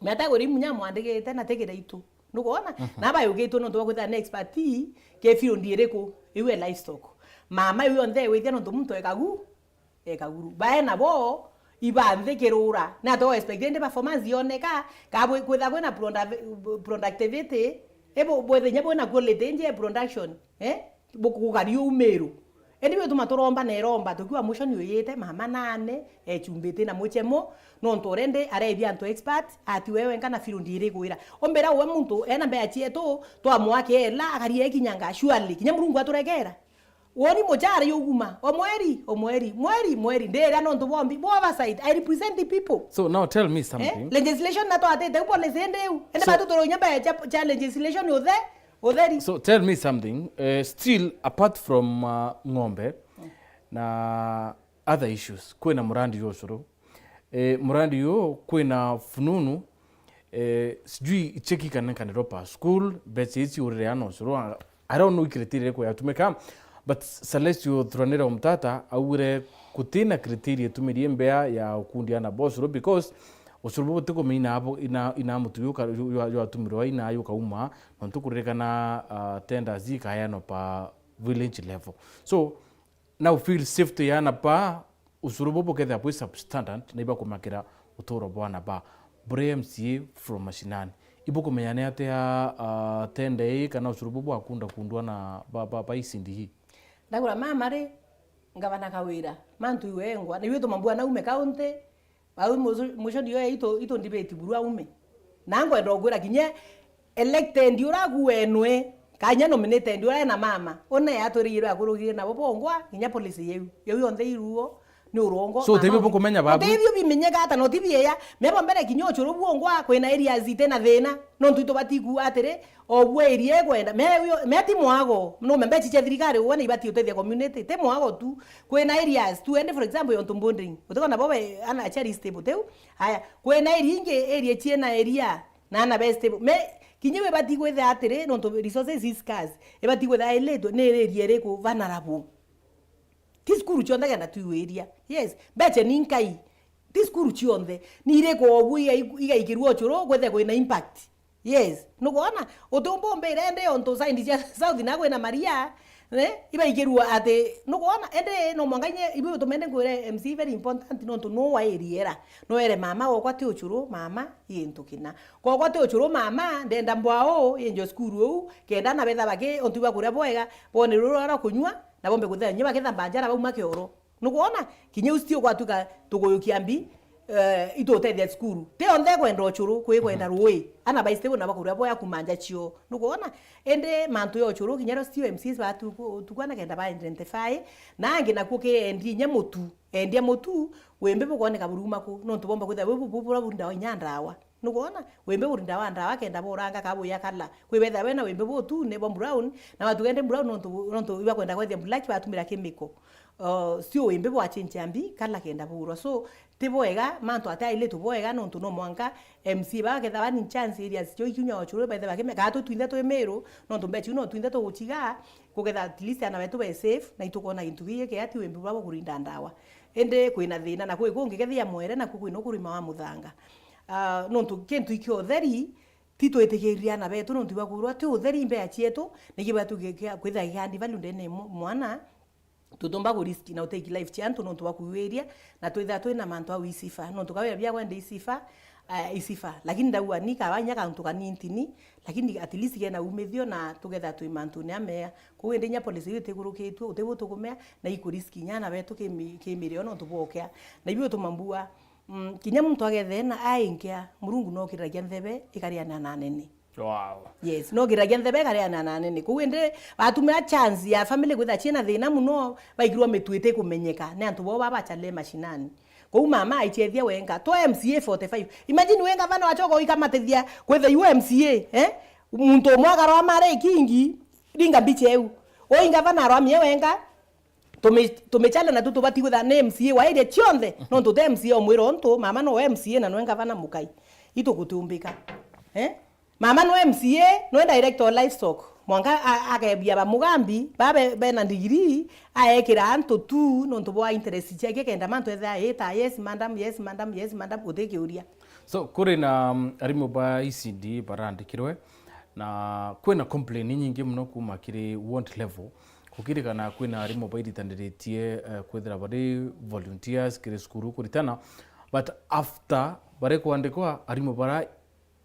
Mea ta gwiri munya mwandikite na ti kiraitu. Nukwona? Mhm. Na bayukitwe nontu bwa kwithira ni expert ki field iriku, iu e livestock. Mama iu yonthe withia nontu muntu ekagu, ekaguru. Bae nabo, ibanthi kirura. Na to expect indi performance yoneka, ka bwi-, kwitha kwina product-, productivity, ibu, bwithinya bwina quality inje production, eh? Bu-, gukari umiru. Indi biutuma turomba na iromba, tukiwa motion uyite, mama nane, echumbite na muchemo, nontu already areethia antu expert, ati we wenka na field iriku ira. Umbira uwe muntu ena mbea cietu, twamwake ela, akaria ekinyanga, surely, kinya Murungu aturegera. Woni muchara yuguma, o mweri, o mweri, mweri, mweri, ndira nontu bombi, bo oversight, I represent the people. So now tell me something. Eh? Legislation na twatite, u policy indi iu. Indi so, batu turi unya mbea cha, cha legislation uthe, utheri. So tell me something, eh, still apart from, uh, ng'ombe, mm, na other issues, kwina murandi jwa ucuru. Eh, murandi uyu kwina fununu, eh, sijui icheki kana kaniro per school, mbeca ici urire ana ucuru, I don't know criteria iriku yatumika, but Celestio Thuranira Omtata augire gutina criteria itumirie mbea ya ukundi ana ba ucuru because ucuru bubu butikumeina abo ina, ina mutu yuka, yu-, yu-, yatumirwa ina yukauma, nontu kuririkana, uh, tenders ikaeanwa pa village level. So, now field safety ya ana ba ucuru bubu bukethira bwi substandard na ibakumakira uturo bwa ana ba. Buri M C A from mashinani. Ibukumenya ni atia, ah, tenda ii kana ucuru bubu bwakunda kundwa na ba, ba, ba E C D E? Ndagura mama ri, ngavana Kawira, mantu iwengwa, na iwe tumambua naume county, Au muco-, muco ndio itu, itu debate buru aume. Na ngwenda ukwira kinya elected ura ku wenwe, kanya nominated ura ena mama, une atwirigirwe akurugire nabo bongwa, kinya policy yeu. Yeu yonthe iruo, ni urongo. So, mama utebio ubi-, bukumenya babu? Utebio bimenyeka ata, no ti bieya. Mebo mbere kinya ucuru bwongwa, kwina areas itena thina, nontu itubati kuuga atiri, obwe area ekwenda. Me uyo, me ti mwago, no membe chiche thirikari, uwe na ibati utethia community, ti mwago tu. Kwina areas tu, ende for example, yontu boundary. Utikona bobe ana achari stable teu. Aya, kwina area ingi, area chiena area, na ana be stable. Me, kinya we bati kwitha atiri, nontu resources is scarce. Ibati kwitha iletwe, ni area iriku vulnerable. Ti cukuru cionthe kenda twiwiria. Yes, mbeche ni nkai. Ti cukuru cionthe. Ni iriku obu iga-, igaikirua ucuru, kwithe kwina impact. Yes, nukwona? Uti umbumbire indi ontu side cia South na kwina maria, eh, ibaikirua ati, nukwona? Indi no mwanka inye, ibu tumende nkwire M C A very important, nontu no wa area era. No ere mama, gwakwa ti ucuru, mama, i gintu kina. Gwakwa ti ucuru, mama, ndenda mbwao, injo cukuru uu, kenda ana betha baki, ontu iba kuria bwega, bone ruru rwa kunywa, na bombe kuthenya, bakethamba njara bauma kioro. Nukwona? Kinya ucio gwatuka tukujukia mbi, eh, itutethia cukuru. Ti onthe kwenda ucuru, kwi kwenda rui. Ana baiste bona bakuria boya kuma nja cio. Nukwona? Indi mantu ya ucuru, kinya ro stio M Cs batu-, tukwana kenda ba identify. Na angi nakuo ki endia inya mutu. Endia mutu, wimbi bukoneka buruma ku. Nontu bomba kwithira bu-, bu-, bu-, bura bunda inya ndawa. Nukwona? Wimbi buri ndawa ndawa kenda buranga ka buya kala. Kwi betha bena wimbi butu ni bo brown, na watu kende brown nontu, nontu ibakwenda kwethia black batumira chemical. Uh, sio wimbi bwa change mbi kala kenda burwa. So, ti bwega, mantu ate aile tu bwega nontu no mwanka M C A baketha bani chance areas cio ikinya ochuru bethe bakime. Ka tu twinthe twi miru, nontu mbechi no twinthe tuguchiga, kugetha at least ana betu be safe, na itukona gintu gigi kia ati wimbi bwa kurinda ndawa. Indi kwina thina, na kwi kungi kethia mwere, na ku kwina ukurima wa muthanga. Ah, nontu kintu ikio utheri, ti twitikiria ana betu, nontu ibakwirwa ti utheri mbea cietu, niki batu gi-, kia-, kwithira gikandi value ndene mu-, mwana, tutumba ku risk na utake life cia antu nontu bwa kwiwiria, na twithira twina mantu au isifa, nontu kawira bia kwenda isifa, ah, isifa. Lakini ndauga ni kawa inya kantu kanintini, lakini at least kena umithio na tugetha twi mantune amea. Kwou indi inya policy iu itikurukitue, utibu tukumea, na ikurisk inya ana betu kimi-, kimirio nontu bwokea. Na ibu utuma mbua, mm, kinya muntu agethe na ainkia, Murungu no okiriragia nthebe ikariana na anene. Wow. Yes, no okiriragia nthebe ikariana na anene. Kwou indi batumira chance ya family kwitha ciina thina muno, baigirwa mitu itikumenyeka ni antu bao baba bachale mashinani. Kwou mama aichethia wenga, twa M C A forty-five. Imagine we ngavana wachoka uikamatithia kwitha iwe M C A, eh? Muntu umwe akarwa mare kingi, ringa mbicha iu. Ui ngavana arwamie wenga, tumi-, tumichale na tu tubati kwitha ni M C A wa area cionthe, nontu ti M C A omwira untu, mama no M C A na nwe ngavana mukai. Itu gutumbika. Eh? Mama nwe M C A, nwe director wa livestock. Mwanka a-, akeebia ba Mugambi, ba be-, bena ndigiri, aekira antu tu nontu bwa interest ciake, kenda mantu ethira, "Ii ta, yes madam, yes madam, yes madam," uti kiuria. So, kuri na, mm, arimu ba E C D barandikirwe, na kwina complain inyingi muno kuma kiri ward level. Kukirikana kwina arimu bairitaniritie, eh, kwithira bari volunteers kiri cukuru kuritana, but after bari kwandikwa, arimu bara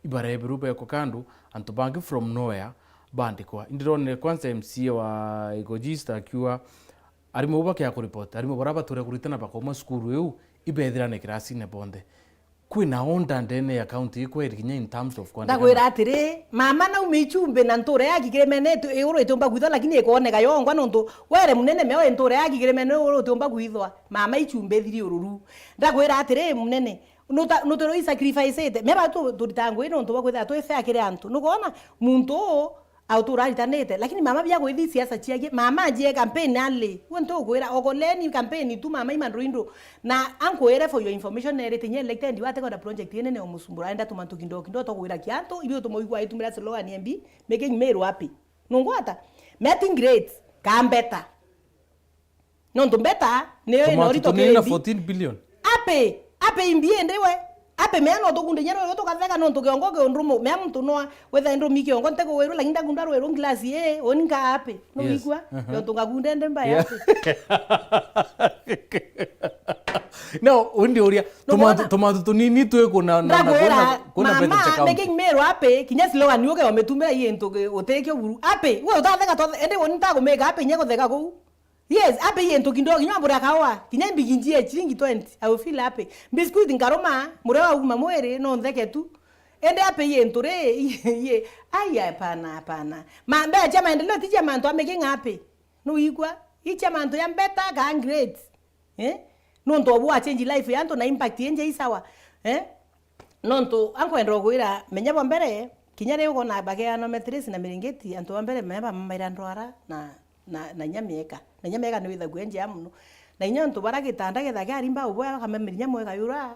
ibareberwe bekwa kando, antu bangi from nowhere bandikwa. Indironire kwanza M C A wa Igojista akiuga, arimu bau bakia kuripoti, arimu bara bature kuritana bakauma cukuru iu, ibethirane kirasine bonthe. Kwina order ndene ya county ikweri kinya in terms of kwandikana. Ndakwira atiri, mama nauma Ichumbi na ntura ya Kikirimene itu-, iguru itiumba kwithwa, lakini ikwoneka yongwa nontu were munene meo ntura ya Kikirimene iguru itiumba kwithwa. Mama Ichumbi ithiri ururu. Ndakwira atiri, munene, Nuta-, nutwirwe i sacrifice-ite. Meba tu-, turitaga ngugi nontu bwa kwithira twi fair kiri antu. Nukwona? Muntu uu autura aritanite, lakini mama bia kwithii siasa ciagie, mama anjie campaign early. Gwe ntukwira, okoleni campaign tu mama imanduindu. Na ankwire for your information, nerite inya elected, watekwenda project inene umusumbura, enda tumantu kidogo kidogo twa kwira kia antu, ibi utuma wigua aitumira slogan ya mbi, making Meru happy. Nungwata? Meeting great, ka better. Nontu mbeta niyo ina urito kiri mbi. Fourteen billion. Ape, ape imbi indi we. Ape mea no tukunde nyero yo tukatheka nontu kiongo kiundrumu. Mea muntu no wetha indrumi kiongo nte kuwirwa, lakini ndakunda rwirwa ngilasi ii, oni nka ape. No wigua? Aha. Nontu ngakunda indi mba ya ape. No, undi uria, tumantu, tumantu tunini twi kuna, na, na, ndakwira, kuna, kuna mama, better check out. Making Meru ape, kinya slogan yuke ometumira i into utekio buru. Ape, we utatheka twathe, indi oni ntakumika ape inya kutheka kuu. Yes, ape i into kidogo, kinya mbura kawa, kinya mbigi njie chiringi twenty, I will feel happy. Biscuit nkaruma, muria wa uma mwiri, no ntheke tu. Ende ape i into ri, ye, ai, hapana, hapana. Ma, mbeca cia maendeleo ti cia mantu a making happy. No wigua? I cia mantu ya better ka great. Eh? Nontu obu wa change life ya antu na impact yenje i sawa. Eh? Nontu ankwenda ukwira, menya bwa mbere, kinya riu ukoona bakeana matresi na miringiti, antu ba mbere menya bamamaira ndwara na, na, na inya mieka. Na inya mieka ni withagua njea mono. Na inya antu bara gitanda getha kiarimba, ubwe akamamira inya mweka yura,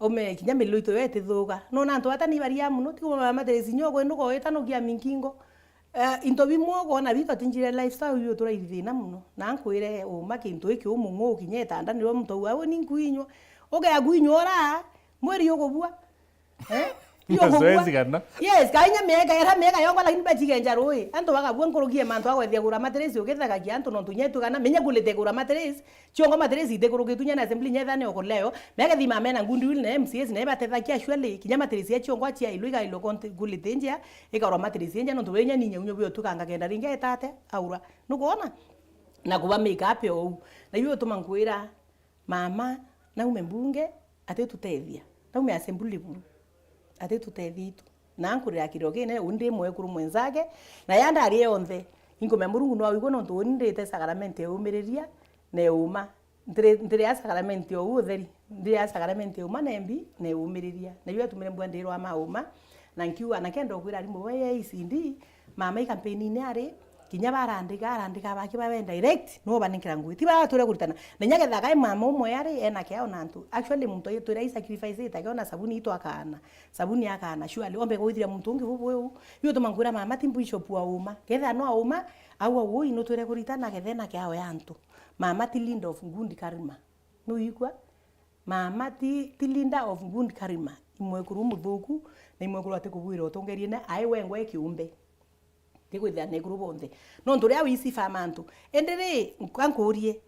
ume kinya milito yo itithuka. Nona antu bata ni baria mono, ti kumamira matresi, inya ukwenda ukoita nukia minkingo. Eh, into bimwe ukoona bitu atinjire lifestyle biu turairi thina mono. Na nkwire uma kintu iki umung'u kinya itanda niro muntu auga, "Uu ni nkuinywa." Ukea kuinywa ura, mwiri ukubua. Eh? Mazoezi kana? Yes, kainya miaka, era miaka yongwa lakini bachigenja rui. Antu bakabua nkuruki ya mantu agwethia kura matresi ukithagakia antu nontu nyetu kana, menya kulite kura matresi, Ciongo matresi itikurukitwe inya na assembly inya ethane okoleo. Meke thima mena ngundi wili na M C As na ibatethagia actually kinya matresi ya ciongo acia ilwe igailwe konti kulite njia, ikarwa matresi njia nontu benya ninya unyo bio tukanga kenda ringi etate aura. Nukwona? Na kuba make up ou. Na iu utuma nkwira mama naume mbunge atitutethia. Naume assembly buru. Atitutethia itu. Na nkurira kiriro kinene, uu ndi mwekuru mwenzake, na ya ndari yonthe, inkumenya Murungu no aigua nontu uni ndite sakaramenti ya umiriria na ya uma. Ntiri, ntiri ya sakaramenti ya uu utheri, ndi ya sakaramenti ya uma na embi na ya umiriria. Na iu atumire mbua ndirwa ma uma, na nkiuga, na kenda ukwira arimu ba A I C D, mama i campaign-ini ari, kinya barandika, arandika baki babe direct, no banenkera ngugi. Ti baratwire kuritana. Na inya ketha kai mama umwe ari, ena kiao na antu. Actually, muntu aitwira i sacrifice itake ona sabuni itu akana. Sabuni akana, surely, ombe kwithira muntu ungi bubu uu. Iu utuma nkwira mama ti bishop wa uma. Ketha no auma, au au uu inutwire kuritana ketha ena kiao ya antu. Mama ti leader of good karma. Nuigua? Mama ti, ti leader of good karma. Imwekuru muthuku, na imwekuru atikubwira utongerie na ai wengwa e kiumbe. Tikwithira na ekuru bonthe. Nontu ria wisifa mantu. Indi ri, nka nkurie.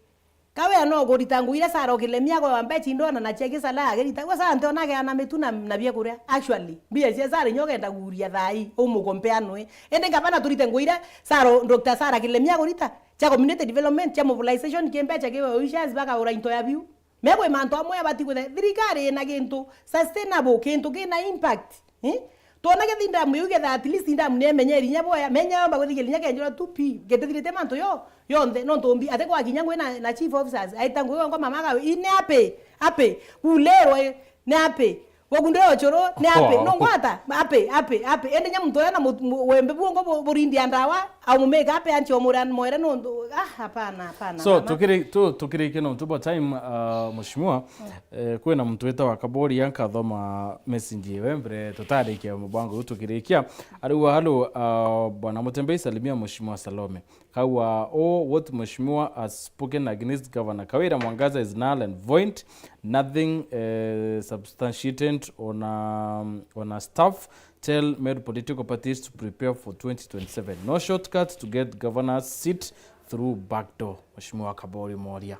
Ka wea no kurita ngugi iria Sara ukiremia kwa mbechi ndona na cheki Sara agirita. Gwe Sara ntiona ageana mitu na, na biakuria. Actually, mbia cia Sara inyo ugenda kuuria thai, umukompea nwe. Indi ngabana turite ngugi iria Sara, Doctor Sara akiremia kurita, cia community development, cia mobilization, ki mbecha ki wheelchairs, bakaura into ya biu. Me kwi mantu amwe abati kwitha thirikari ina gintu sustainable, kintu kina impact. Eh? Twona kethi ndamu iu getha at least ndamu ni emenyeri inya boya, menya yomba kwithikira inya kenjirwa two P, getithirite mantu yo, yonthe, nontu mbi, ate kwa kinya ngwi na, na chief officers, aita ngui wangwa mama agawe, i ni api, api, kulirwe, ni api, Waku ndi ucuru ni api? Wow. No ngwata? Api, api, api. Ende nya muntu uria na mu-, mu-, wembe buongo bu-, burindia ndawa, au mumeka api anchi omura mwere nontu. Ah, hapana, hapana, So, mama. tukiri-, tu-, tukirikie nontu bwa time, uh, Mheshimiwa, eh, kwina muntu witawa Kaboria, nkathoma message iwe mbere tutarikia mubango uyu tukirikia. Ariuga, "Hello, uh, Bwana Mutembei, salimia Mheshimiwa Salome." Kaua, "Oh, what Mheshimiwa has spoken against Governor Kawira Mwangaza is null and void. Nothing, eh, substantiated on a, on a staff. Tell Meru political parties to prepare for twenty twenty-seven. No shortcut to get governor's seat through back door." Mheshimiwa Kabori Moria.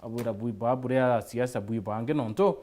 Abwira bwi ba buria siasa bwi bangi nontu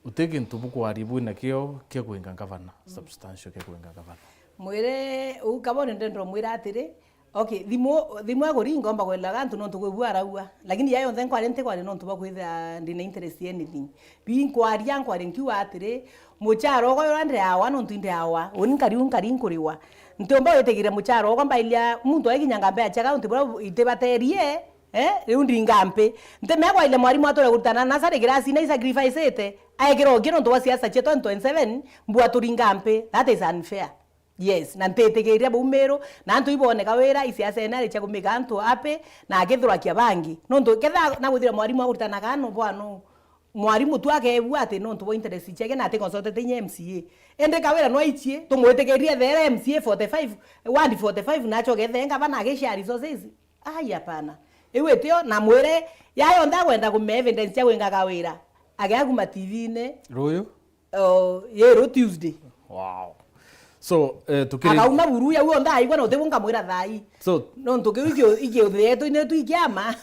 uti gintu bukwaria bwina kio kia kwinga gavana, substantial kia kwinga gavana. Mwire uu Kabori ndenda umwira atiri, okay, thimu, thimu ya kuringa omba kwelaga antu nontu kwibua araua. Lakini ya yonthe nkwaria ntikwaria nontu bwa kwithira ndina interest in anything. Bi nkwaria, nkwaria nkiuga atiri, muchara okwa uria ndiawa nontu indiawa. Uni nkari u nkari nkuriwa. Ntiumba witigire muchara okwa mbailia muntu aikinyanga mbea cia kaunti buria itibaterie, eh, riu ndinga mpi. Ntimea kwaile mwarimu ature kurutana nasari kirasi na isacrifice-ite, aekira uki nontu bwa siasa cia twenty twenty-seven, mbua turinga mpi. That is unfair. Yes, na ntitikiria bau Miru, na antu iboneka wira, isiasa ene ari cia kumika antu api, na akithurakia bangi. Nontu ketha na kwithira mwarimu akurutanaga no bwano, mwarimu tu akebua ati nontu bwa interest ciake na ati consulted inya M C A. Indi Kawira no aichie, tumwitikirie there M C A forty-five, ward forty-five, nacho gethe ngavana agishare resources. Ai, hapana. Iu itio, na mwire, ya yonthe agwenda kume evidence cia kwinga Kawira, agia kuma T V-ini. Ruyu? Oh, ye ru Tuesday. Wow. So, eh, tukiri- Akauma buru ya uo ndaigua na utibu nkamwira thai. So, nontu kiu ikio, ikio thietu ni tu ikiama.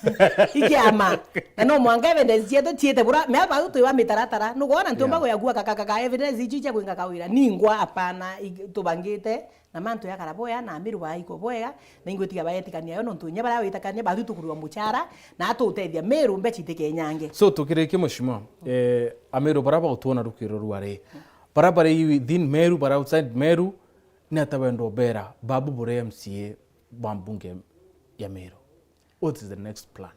Ikiama. Na no mwanka evidence cietu ciite bura, me bau twi ba mitaratara. Nukwona ntiumba Yeah. kuya kuwa kakakaka evidence ici cia kwinga Kawira. Ningwa, hapana, i-, tubangite. Na mantu yakara bwega, na Amiru baikwa bwega, na ingwitikia baetikania yo, nontu inya baria witakania, bathu tukurua muchara, na atutethia Miru mbecha itikenyange. So, tukirikie Mheshimiwa, eh, Amiru baria bagutwona rukiro rwa ri, baria bari within Meru, baria outside Meru, ni ata wenda ubera babu buri M C A ba mbunge ya Meru? What is the next plan?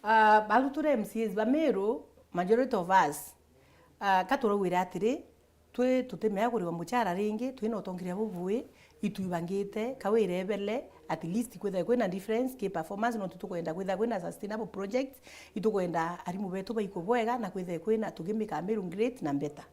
Ah, bathu turi M C As ba Meru, majority of us, ah, ka turaugire atiri, twi tutimea kuriwa muchara ringi, twina utongeria bubui, itwibangite, Kawira ebele, at least kwithire kwina difference ki performance, nontu tukwenda kwithira kwina sustainable projects, itukwenda arimu betu baikwe bwega, na kwithire kwina tugimika Meru great na better.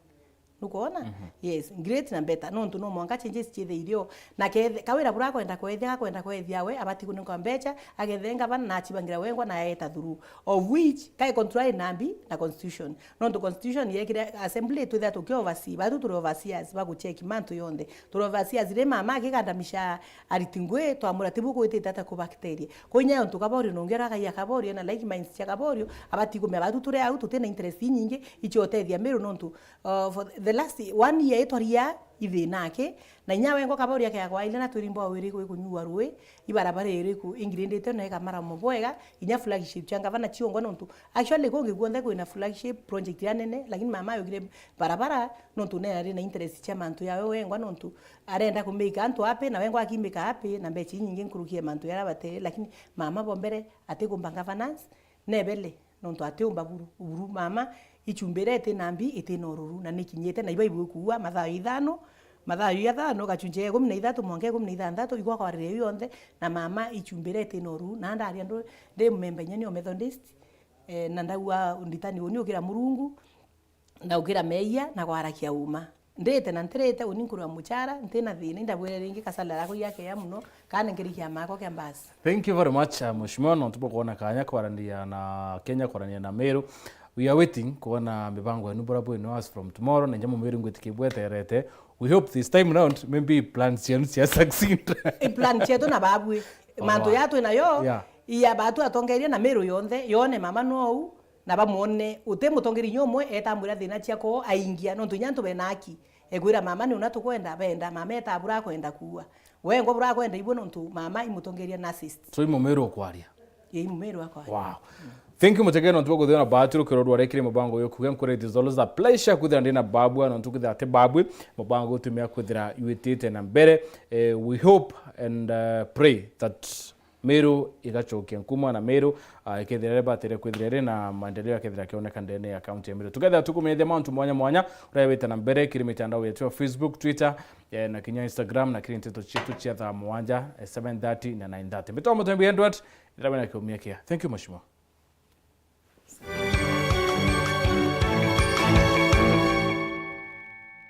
Nukwona? Mhm. Yes, great na better. Nontu no mwanka changes ciithe irio. Na kethe, Kawira bura akwenda kwethia, akwenda kwethia we, abati kunenka mbecha, agethe ngavana na achibangira wengwa na aeta through. Of which, kai contrary nambi na constitution. Nontu constitution yekire assembly twithia tuki oversee, batu turi overseers, ba gucheck mantu yonthe. Turi overseers ri mama akigandamisha ariti ngui, twamura tibu gwitite ata kubakteria. Koinya yontu Kaborio nongi ara kaiya Kaborio na like minds cia Kaborio, abati kumea batu turi au, tutina interest inyingi, ichotethia Miru nontu Uh, for the last one year itwaria ithina aki, na inya wengwa Kaboria kea kwaile na twirimbo wiri kwi kunyua rui, ibarabara iriku ingirindite na ikamaramo bwega, inya flagship cia ngavana ciongwa nontu actually kungi kuonthe kwina flagship project ya nene, lakini mama ayugire barabara nontu nena ri na interest cia mantu yawe wengwa nontu arenda kumika antu api, na wengwa akimika api, na mbecha inyingi nkuruki ya mantu yara batere, lakini mama bombere atikumba governance, nebele. Nontu atiumba buru, buru mama, ichumbire iti na mbi, iti na ururu, na nikinyite, na iba ibwikuua mathaa ithano, mathaa ithano, gachunchi ya ikumi na ithatu mwanka ikumi na ithanthatu, igwa kwarire iu yonthe, na mama ichumbire iti na ururu, na ndaria ndu, ndi mumemba inya ni o Methodist, eh, na ndaua nditani uni ukira Murungu, na ukira meeyia, na kwarakia uma. Ndite na ntirite, uni nkurwa muchara, ntina thina, indabwire ringi kasalary yako yake ya muno, kana nkirikia mako kia mbasi. Thank you very much, uh, Mheshimiwa, nontu bwa kuona kanya kwaraniria na Kenya, kwaraniria na Meru. We are waiting kuona mibango yenu bura bwenu as from tomorrow, na nja Mumiru ngwitikia bweterete. We hope this time round, maybe plans cienu cia succeed. I plan cietu na babwi. Mantu ya twi nayo, yeah, iya batu atongeria na Meru yonthe, yone mama nou, na bamwone, uti mutongeria inya umwe etamwira thina ciako aingia, nontu inya antu bena aki. Ekwira mama ni una tukwenda, benda, mama eta bura akwenda kuua. Wengwa bura akwenda ibwe nontu mama imutongeria narcissist. So imumiru ukwaria? Ye imumiru akwaria. Wow. Thank you, Mutegeri, nontu bwa kuthira na bahati rukiro rwa rekire mubango uyu kuga nkure, it is always a pleasure kwithira ndi na babwa, nontu kwithira ati babwi, mubango utumia kwithira iwitite na mbere. Eh, we hope and, uh, pray that Meru igacokia nkuma na Meru, ah, ikethira iri batire kwithira iri na maendeleo yakethira akioneka ndene ya kaunti ya Meru. Tukethira tukumenyithia mantu mwanya mwanya uria wite na mbere kiri mitandao yetu ya Facebook, Twitter, eh, na kinya Instagram, na kiri nteto cietu cia thaa mwanja, eh, seven thirty na nine thirty. Mbitwa Mutembi Edward, ndirabe na kiumia kia. Thank you, Mheshimiwa.